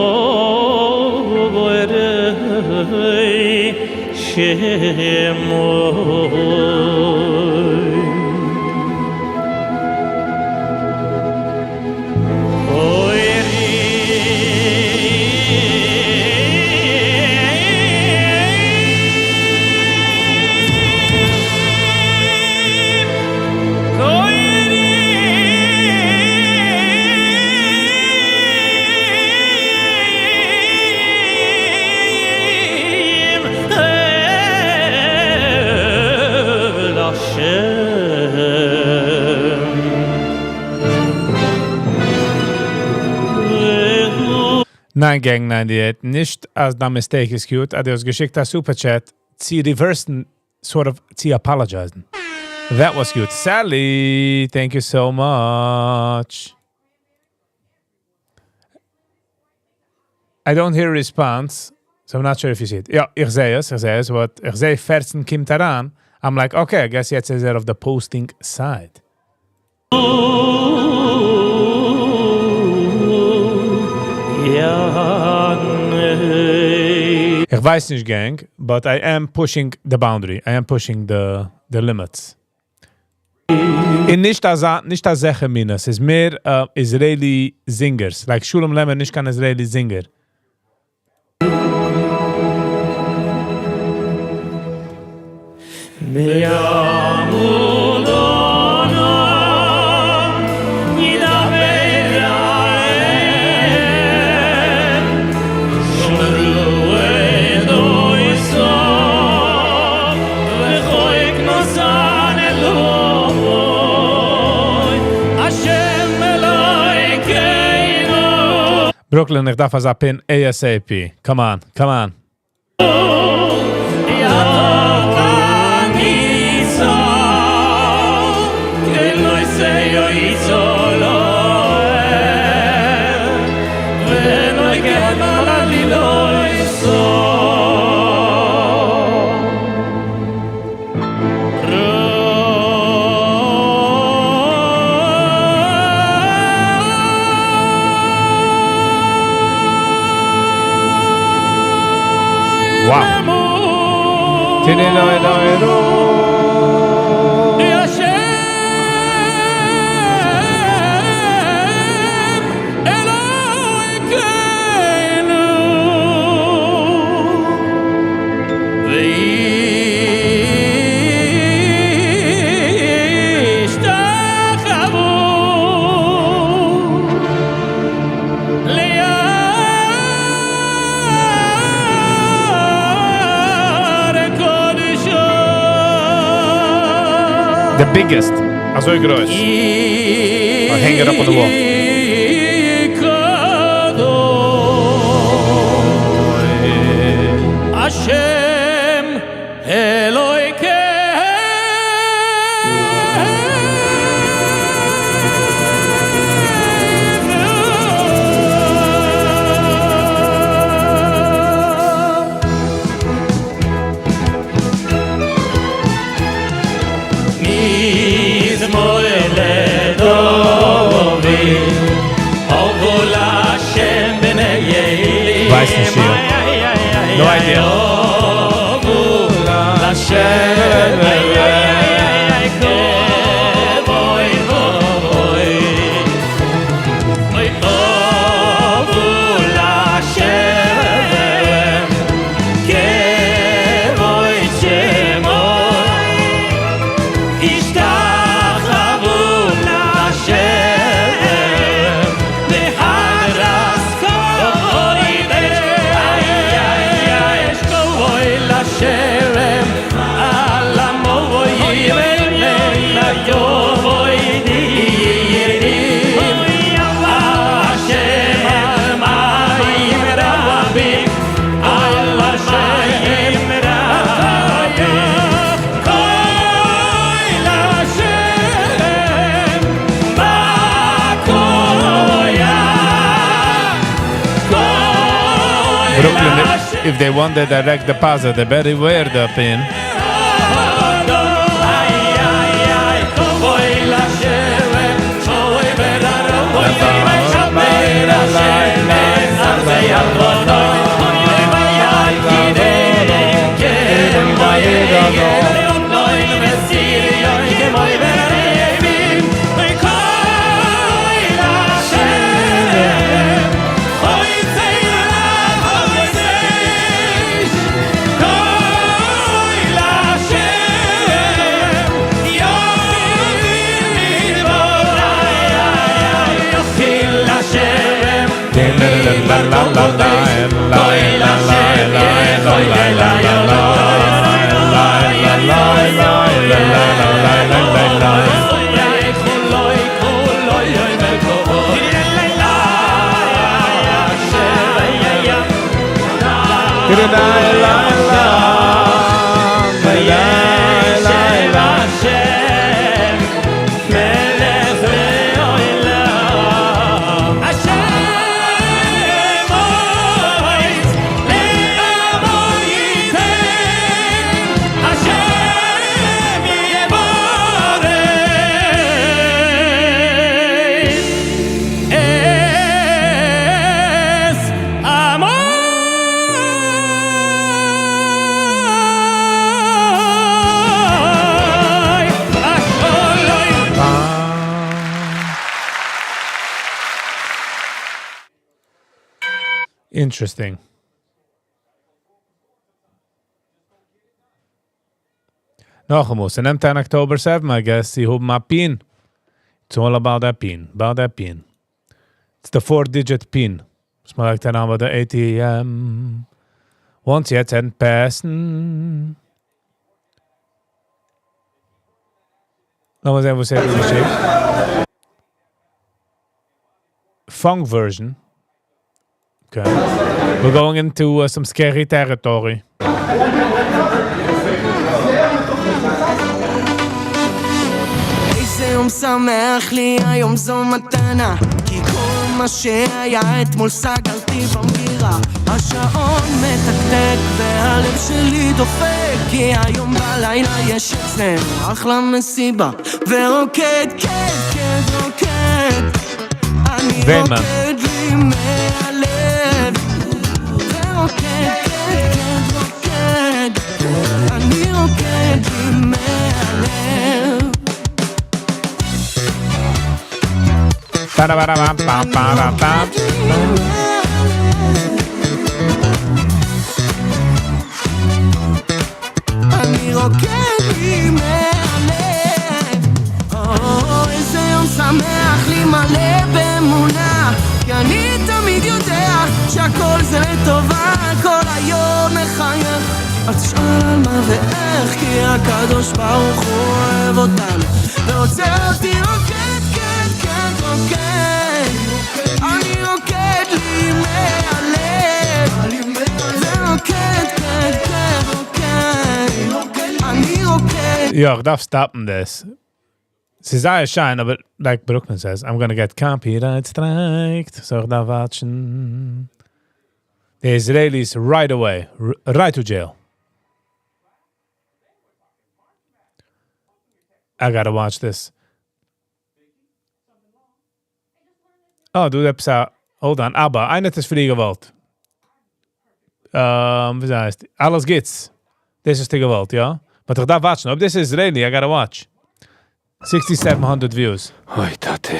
9 Gang 98, נישט אז דיין mistake איז cute, אז דו האסט געשיקט א super chat צו reverse ן, sort of צו apologize ן. That was cute. Sally, thank you so much. I don't hear a response, so I'm not sure if you see it. יא, איך זע עס, איך זע עס, but איך זע 14 קומט אריין. I'm like, okay, I guess יעצט איז ער אויף the posting side. איך ווייס נישט gang, but I am pushing the boundary. I am pushing the limits. און נישט אזא, נישט אזעלכע מינים, ס'איז מער Israeli singers. Like Shulem Lemmer, נישט קיין Israeli singer. Brooklyn, איך דארף אזא pin ASAP. Come on, come on. Wow. The biggest. אזוי גרויס. I'll hang it up on the wall.
השם אלוהינו
ווייס נישט, No idea. Brooklyn, if they want the direct deposit, they better wear the pin. Interesting. נאכאמאל, ס'נעמט אן October 7, I guess, זיי האבן א PIN. It's all about that PIN, about that PIN. It's the four-digit PIN. וואס מ'לייגט אריין ביי די ATM. Once יעצט entpassen. לאמיר זען וואס ער האט געשיקט. Funk version. Okay. We're going into some scary territory.
איזה יום שמח לי, היום זו מתנה כי כל מה שהיה אתמול סגרתי במגירה השעון מתקתק והלב שלי דופק כי היום בלילה יש אצלנו אחלה מסיבה ורוקד, כן, כן, רוקד אני
וועמען?
רוקד לי מהלב ורוקד, כן, כן, רוקד אני רוקד לי מהלב
Ba-da-ba-da-bam-bam-ba-da-bam.
אני רוקד לי מהלב או, איזה יום שמח לי מלא באמונה כי אני תמיד יודע שהכל זה לטובה כל היום מחייך אל תשאל מה ואיך כי הקדוש ברוך הוא אוהב אותנו ורוצה אותי רוקד, כן, כן, רוקד אני רוקד לי מהלב ורוקד, כן, כן, רוקד אני רוקד
יא, איך דארף stop ן דאס. ס'איז זייער שיין, אבער like Brooklyn says, I'm gonna get copyright striked. So איך דארף watch ן. The Israelis right away, right to jail. I gotta watch this. Oh, דו עפעס א, hold on, אבא, איינער האט עס פריער געוואלט. Um, ווי הייסט? אלעס גוטס. דאס האסטו געוואלט, יא? But איך דארף watch ן. אויב דאס איז Israeli, I gotta watch. 6700 views.
אוי טאטע.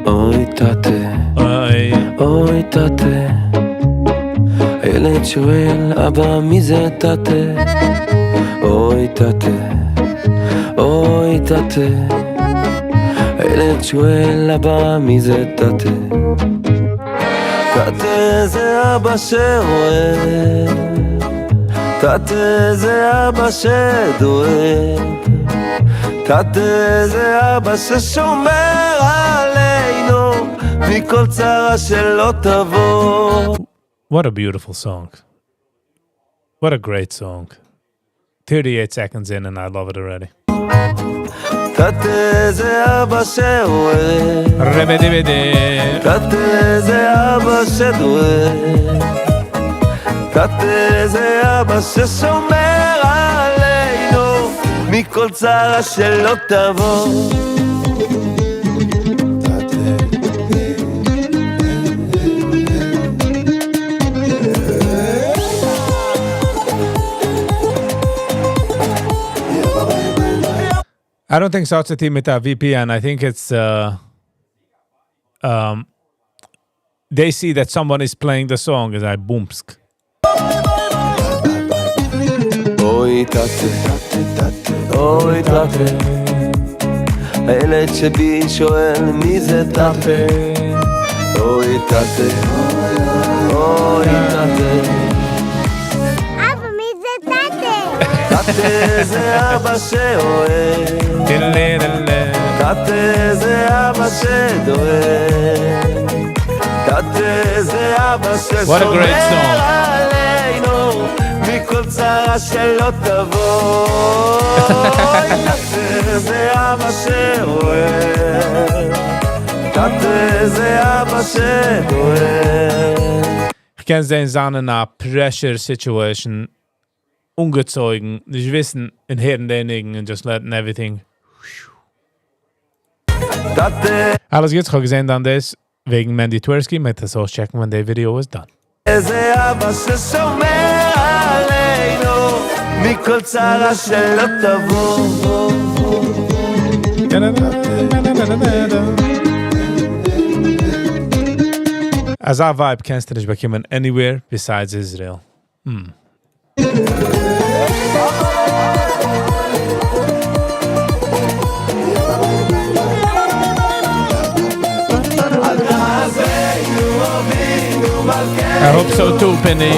אוי טאטע.
אוי.
אוי טאטע. הילד שואל אבא מי זה טאטע? אוי טאטע. אוי טאטע. הילד שואל אבא מי זה טאטע? טאטע זה אבא שרואה טאטע זה אבא שדואג טאטע זה אבא ששומר עלינו מכל צרה שלא תבוא
What a beautiful song. What a great song. 38 seconds in and I love it already.
טאטע זה אבא שאוהב
רבדי
טאטע זה אבא שדואג טאטע זה אבא ששומר עלינו מכל צרה שלא תבוא
I don't think ס'האט צו טון מיט א VPN. I think it's they see that someone is playing the song as I boomsk.
אוי טאטע, אוי טאטע, הילד שבי שואל מי זה טאטע, אוי טאטע, אוי טאטע.
אבא, מי זה טאטע?
טאטע זה אבא שאוהב, טאטע זה אבא שדואג, טאטע זה אבא
What a great
ששומר
song.
עלינו מכל צרה שלא תבוא. טאטע זה אבא שאוהב, טאטע זה אבא שדואג.
איך קען זען זיין אין א pressure situation אנגעצויגן, נישט וויסן און הערן די ניגון and just letting everything.
טאטע
אלעס גוטס, איך האב געזען דאן דאס וועגן Mendy Tversky, מ'וועט עס אויסטשעקן ווען די video איז done.
זה אבא ששומר עלינו מכל צרה שלא תבוא.
אזא vibe קענסטו נישט באקומען anywhere besides Israel. I hope so too, Penny.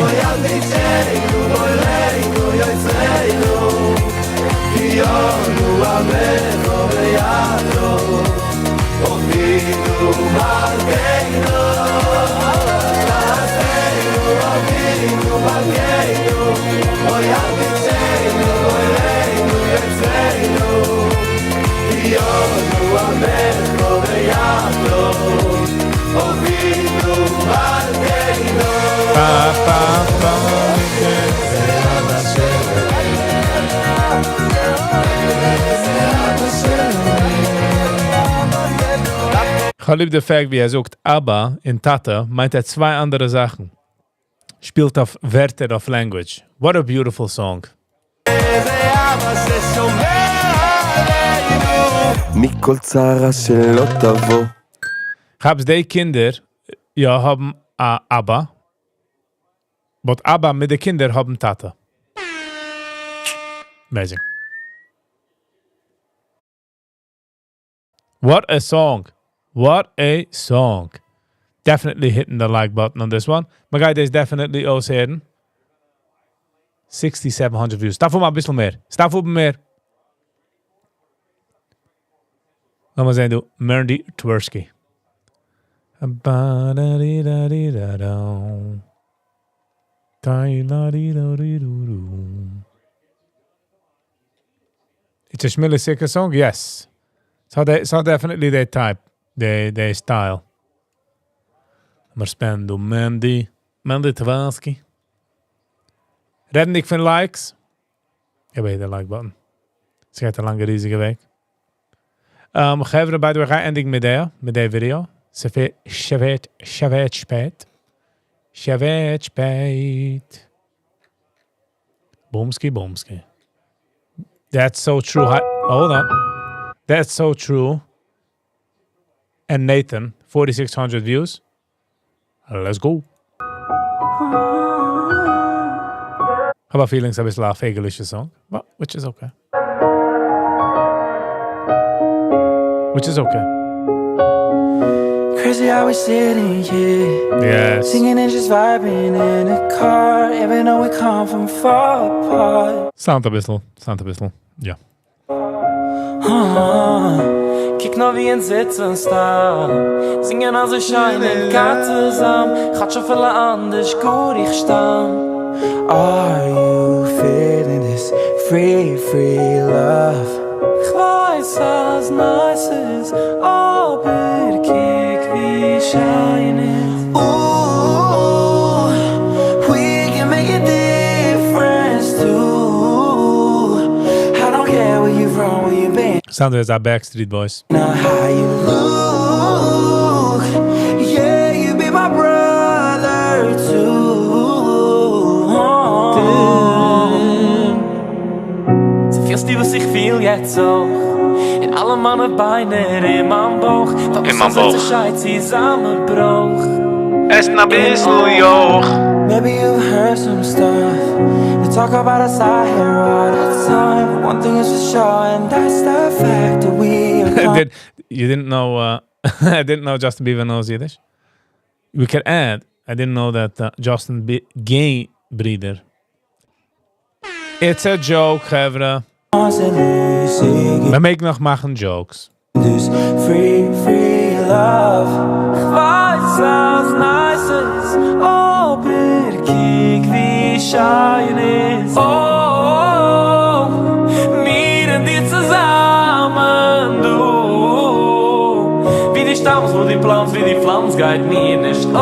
כ'האב ליב די fact ווי ער זאגט אבא און טאטע מיינט ער צוויי אנדערע זאכן. שפילט אויף ווערטער אויף language. What a beautiful song.
מכל צרה שלא תבוא.
כאפסט די קינדער יא האבן א אבא, but אבא מיט די קינדער האבן טאטע. Amazing. What a song. What a song. Definitely hitting the like button on this one. מ'גייט דאס definitely אויסהערן. 6700 views. דארף האבן א ביסל מער. ס'דארף האבן מער. לאמיר זען דא. Mendy Tversky. Ba-da-dee-da-dee-da-da. Dee-la-dee-do-dee-do-do. It's a Shmili Sicker song? Yes. So definitely their type, their style. מיר spend דא Mendy, Mendy Tversky. רעדנדיג פון likes. איך hit the like button. ס'גייט א לאנגע ריזיגע וועג. חברה, by the way, גיי ענדיגן מיט דער video. ס'ווערט, ס'ווערט שפעט. ס'ווערט שפעט. Boomski, boomski. That's so true. Hi, hold on. That's so true. And Nathan, 4,600 views. Let's go. כ'האב א feeling ס'איז א ביסל א פייגעלישע song, but which is okay. Which is okay.
Crazy how we sitting here. Singing and just vibing in a car, even though we come from far apart.
Sound א ביסל, sound א ביסל, יא.
קוק נאר ווי אונז זיצן סתם, זינגען אזוי שיין אין קאר צוזאם, כאטש אפילו אנדערש גאר איך שטאם.
Are you feeling this free, free love?
כ'ווייס אז nice איז, אבער קוק ווי שיין איז.
Ooh, we can make a difference too. I don't care where you from, where you been.
Sound ווי א Backstreet Boys.
Now how you look, yeah, you be my brother too.
So פילסטו וואס איך פיל יעצט אויך? אין אלע מיינע ביינער, אין מיין בויך.
אין מיין בויך.
צוזאמען ברויך.
עסן א ביסל יויך.
Maybe you've heard some stuff. They talk about us out here all the time. But one thing is for sure, and that's the fact that we are
You didn't know, I didn't know Justin Bieber knows Yiddish. We can add, I didn't know that Justin gay ברודער. It's a joke, חברה.
constantly singing
מ'מעג נאך מאכן jokes.
this free, free love.
כ'ווייס אז nice איז, אבער קוק ווי שיין איז. Oh, מיר און דיר צוזאמען, דו. ווי די שטאמסט, וואו די פלאנסט, ווי די פלאמסט, גייט מיר נישט אן.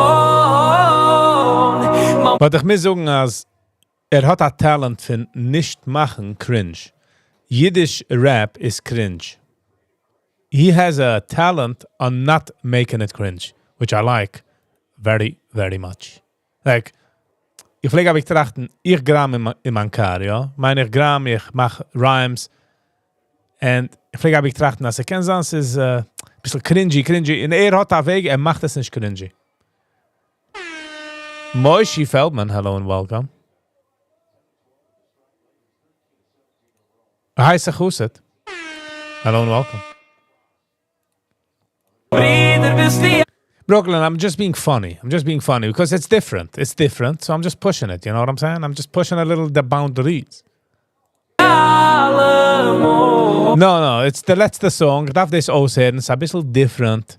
But איך מוז זאגן, אז ער האט א talent פון נישט מאכן cringe. Yiddish rap is cringe. He has a talent on not making it cringe, which I like very, very much. Like, איך פלעג האב איך טראכטן, איך גראם אין מיין car, יא? מיין איך גראם, איך מאך rhymes. And איך פלעג האב איך טראכטן, אז ער קען זיין, ס'איז א ביסל cringy, cringy. און ער האט א וועג, ער מאכט עס נישט cringy. Moshe Feldman, hello and welcome. Hi, Sachuset. Hello and welcome. Brooklyn, I'm just being funny. I'm just being funny because it's different. It's different, so I'm just pushing it. You know what I'm saying? I'm just pushing a little the boundaries. No, no, it's די לעצטע song. איך דארף דאס אויסהערן. ס'איז א ביסל different.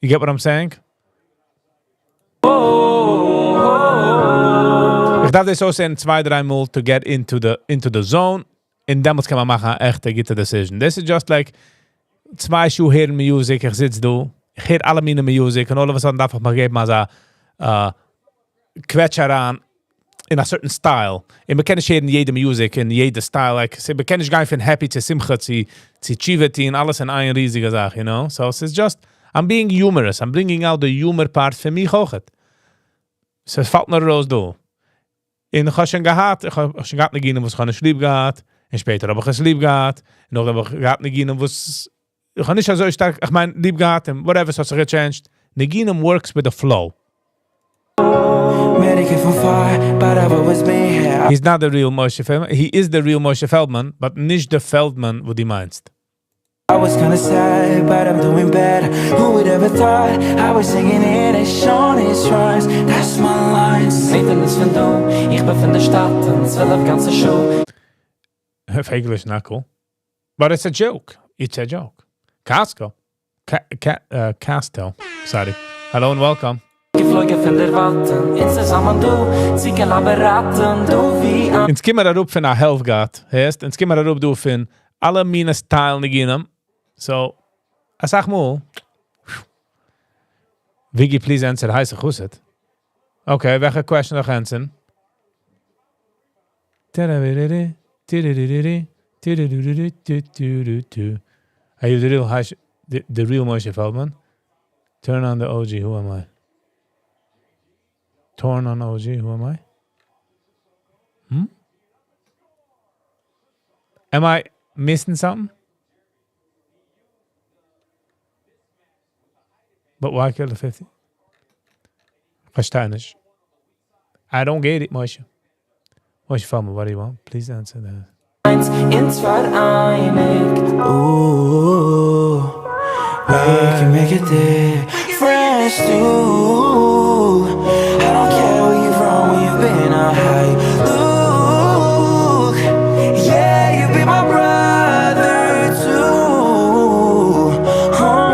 You get what I'm saying? איך דארף דאס אויסהערן צוויי, דריי מאל to get into the zone. און דעמאלטס קען מען מאכן א עכטע גוטע decision. This is just like צוויי שעה הערן music, איך זיץ דא, איך הער אלע מיני music, און all of a sudden דארף איך מיר געבן אזא קוועטש אריין in a certain style. און מ'קען נישט הערן יעדע music אין יעדע style. Like, מ'קען נישט גיין פון happy צו שמחה צו תשובה טון, אלעס אין איין ריזיגע זאך, you know? So it's just, I'm being humorous. I'm bringing out the humor part פון מיך אויכעט. So עס פאלט נאר ארויס דא. און איך האב שוין געהאט, איך האב שוין געהאט ניגונים, וואס איך האב נישט ליב געהאט. און שפעטער האב איך עס ליב געהאט. און נאך האב איך געהאט ניגונים, וואס איך האב נישט אזוי שטארק, איך מיין, ליב געהאט, און whatever, עס האט זיך גע changed. ניגונים works with the flow.
Medic from far, but I've always been here.
He's not the real Moshe Feldman. He is the real Moshe Feldman, but נישט the Feldman, וואס דו מיינסט.
I was kinda sad, but I'm doing better. Who would ever thought I was singing it as Shawnee's rhymes? That's my lines.
Nathan איז פון דא, איך בין פון די שטאט, און 12 גאנצע שעה.
English not cool. But it's a joke. It's a joke. Costco. Casto. Sorry. Hello and welcome.
געפלויגן פון דער ווייטן, אונז צוזאמען דא, צו קאלאבאראטן, דא ווי
אונז קומען אראפ פון א העלפגאט, הערסט? אונז קומען אראפ דא פון אלע מיני style ניגונים. So, א סאך מאל. Viggy, please answer הייסע חוסת. Okay, וועלכע question נאך answer? Tadabididi, tididididi, tididididi, Are you the real, the real Moshe Feldman? Turn on the OG, who am I? Turn on OG, who am I? Hmm? Am I missing something? But why kill the 50? פארשטיי נישט. I don't get it, Moshe. Moshe Feldman, what do you want? Please answer that.
איינס, אונז פאראייניגט.
Ooh, we can make a difference too. I don't care where you're from, where you've been, or how you look. Yeah, you be my brother too. Oh.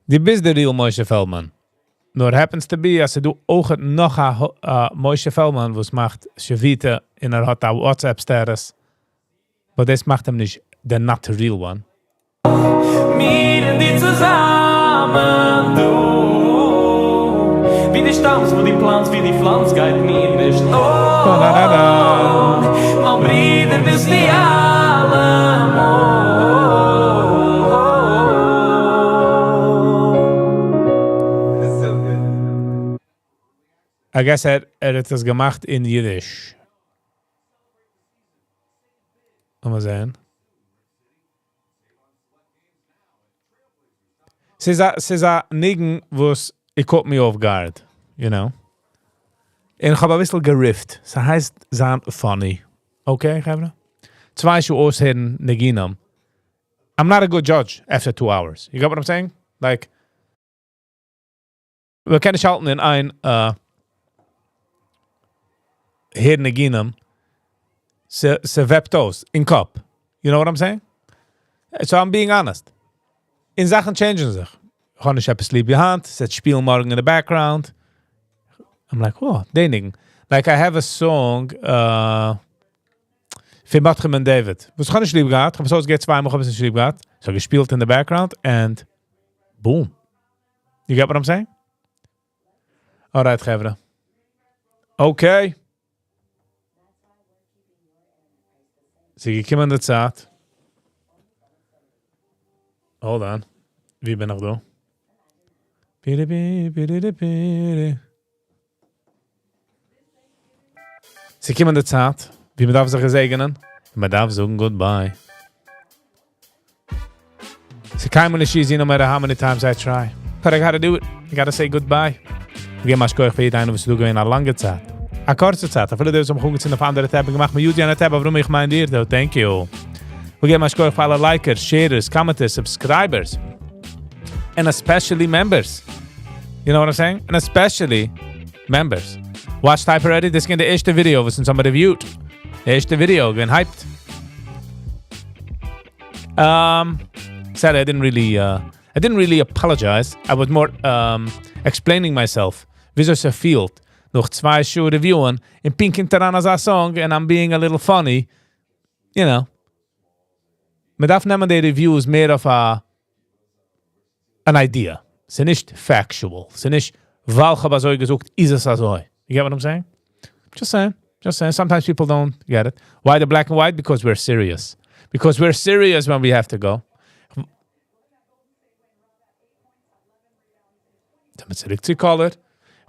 דו ביסט דער real Moshe Feldman. נאר happens to be, אז דו אויך נאך א Moshe Feldman, וואס מאכט שביתה און ער האט א WhatsApp status. But דאס מאכט אים נישט the not real one.
מיר און דיר צוזאמען דא. ווי דו שטאמסט, וואו דו פלאנסט, ווי דו פלאנסט, גייט מיר נישט אן. מיין ברודער ביסטו אלעמאל.
That's so good.
I guess ער האט עס געמאכט אין אידיש. לאמיר זען. ס'איז א ניגון וואס it caught me off guard. און איך האב א ביסל געריפט. ס'הייסט זיין funny. Okay, חברה? צוויי שעה אויסהערן ניגונים. I'm not a good judge after 2 hours. You got what I'm saying? Like, מיר קענען שאלטן אין איין הערן ניגונים. ס'וועפט אויס אין קאפ. You know what I'm saying? So I'm being honest. און זאכן change ן זיך. איך האב נישט עפעס ליב געהאט, ס'וועט שפילן מארגן in the background. I'm like, oh, די ניגון. Like I have a song פון Mordechai Ben David. וואס איך האב נישט ליב געהאט. איך האב עס אויסגעהערט צוויי מאל, איך האב עס נישט ליב געהאט. ס'האט געשפילט in the background and boom. You get what I'm saying? Alright, חברה. Okay. ס'איז געקומען די צייט. Hold on. ווי בין איך דא? בידי בידי בידי. ס'איז געקומען די צייט, ווי מ'דארף זיך געזעגענען, און מ'דארף זאגן goodbye. ס'איז קיינמאל נישט easy, no matter how many times I try. But I gotta do it. I gotta say goodbye. איך געב א שכוח פאר יעדער איינער וואס איז דא געווען א לאנגע צייט. א קורצע צייט. אפילו די וואס האבן געקוקט אויף אנדערע tab געמאכט mute יענע tab, ווארום איך מיין דיר, thank you. מיר געבן א שכוח פאר אלע likers, sharers, commenters, subscribers. And especially members. You know what I'm saying? And especially members. Watch type already? דאס איז די ערשטע video, וואס אונז האבן reviewed. די ערשטע video, געווען hyped. Sorry, I didn't really apologize. I was more explaining myself. וויאזוי ס'פילט. נאך צוויי שעה reviewen, און פונקט קומט אריין אזא song, and I'm being a little funny. מען דארף נעמען די reviews מער אויף an idea. ס'איז נישט factual. ס'איז נישט, ווייל איך האב אזוי געזאגט, איז עס אזוי. You get what I'm saying? Just saying. Just saying. Sometimes people don't get it. Why the black and white? Because we're serious. Because we're serious when we have to go. דאן צוריק צו color. איך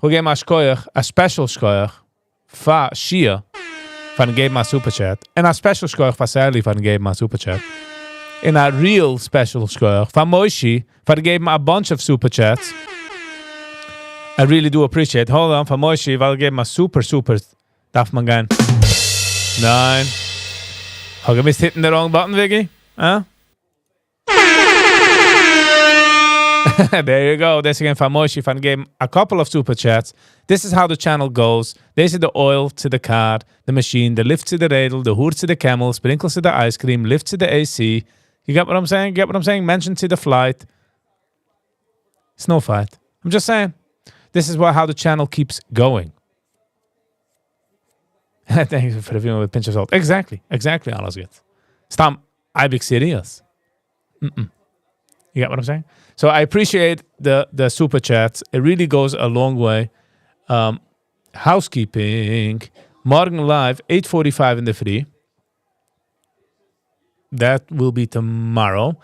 וויל געבן א שכוח, א special שכוח פאר Shia פארן געבן א super chat. און א special שכוח פאר Sally פארן געבן א super chat. און א real special שכוח פאר Moishi פארן געבן a bunch of super chats. I really do appreciate. Hold on, פאר Moishi, ווייל געבן א super super דארף מען גיין. ניין. האב געמוזט hitting the wrong button, Viggy? Huh? There you go. דאס איז געווען פאר Moishi פארן געבן a couple of super chats. This is how the channel goes. This is the oil to the car, the machine, the lift to the רעדל, the האר to the camel, sprinkles to the ice cream, lift to the AC. You get what I'm saying? Get what I'm saying? Mention to the flight. Snow fight. I'm just saying. This is what, how the channel keeps going. Thank you for reviewing with pinch of salt. Exactly. Exactly, אלעס גוט. סתם, אייביג serious. You get what I'm saying? So I appreciate the super chats. It really goes a long way. Housekeeping. מארגן live, 8.45 אין דער פרי. That will be tomorrow.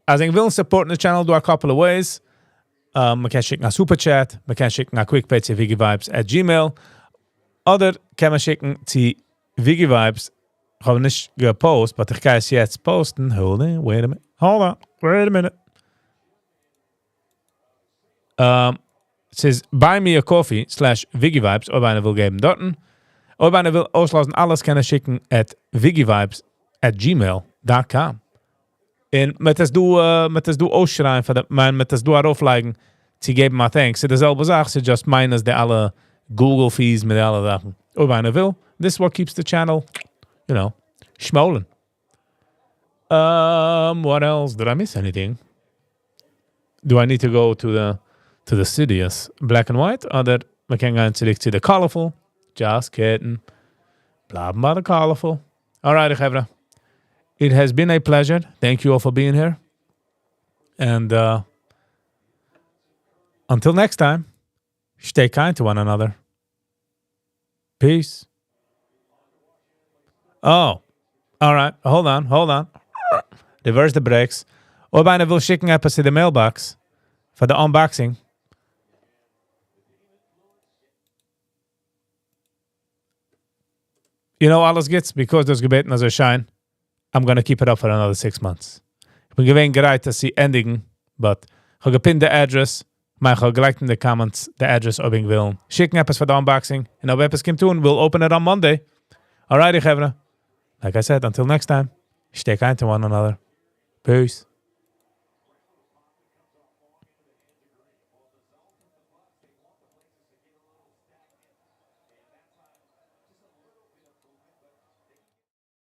אז איר ווילט support the channel, דא a couple of ways. מען קען שיקן א super chat, מען קען שיקן א quick pay צו ViggyVibes@gmail, אדער קען מען שיקן צו Viggy Vibes. איך האב נישט גע post, but איך גיי עס יעצט post ן. Hold on, wait a minute. Hold on, wait a minute. ס'איז buy me a coffee /ViggyVibes, אויב איינער וויל געבן דארטן. אויב איינער וויל אויסלאזן אלעס, קען ער שיקן @ViggyVibes@gmail.com. און מ'וועט עס דא, מ'וועט עס דא אויסשרייען, פאר די, מיין, מ'וועט עס דא ארויפלייגן, צו געבן א thanks. ס'איז די זעלבע זאך, ס'איז just minus די אלע Google fees מיט אלע זאכן. אויב איינער וויל, this is what keeps the channel שמאלן. What else? Did I miss anything? Do I need to go to the serious black and white? אדער מיר קענען גיין צוריק צו the colorful? Just kidding. בלייבן ביי the colorful. Alright, חברה. It has been a pleasure. Thank you all for being here. And until next time, stay kind to one another. Peace. Oh, all right. Hold on, hold on. Reverse the brakes. אויב איינער וויל שיקן עפעס אין די mailbox פאר the unboxing. אלעס גוטס, because דו האסט געבעטן אזוי שיין. I'm gonna keep it up for another 6 months. איך בין געווען גרייט, אז צו ענדיגן, but איך האב גע pin ט the address, מיין איך האב געלייגט אין the comments the address אויב איר וויל שיקן עפעס פאר the unboxing, און אויב עפעס קומט אן, we'll open it on Monday. Alrighty, חברה. Like I said, until next time, stay kind to one another. Peace.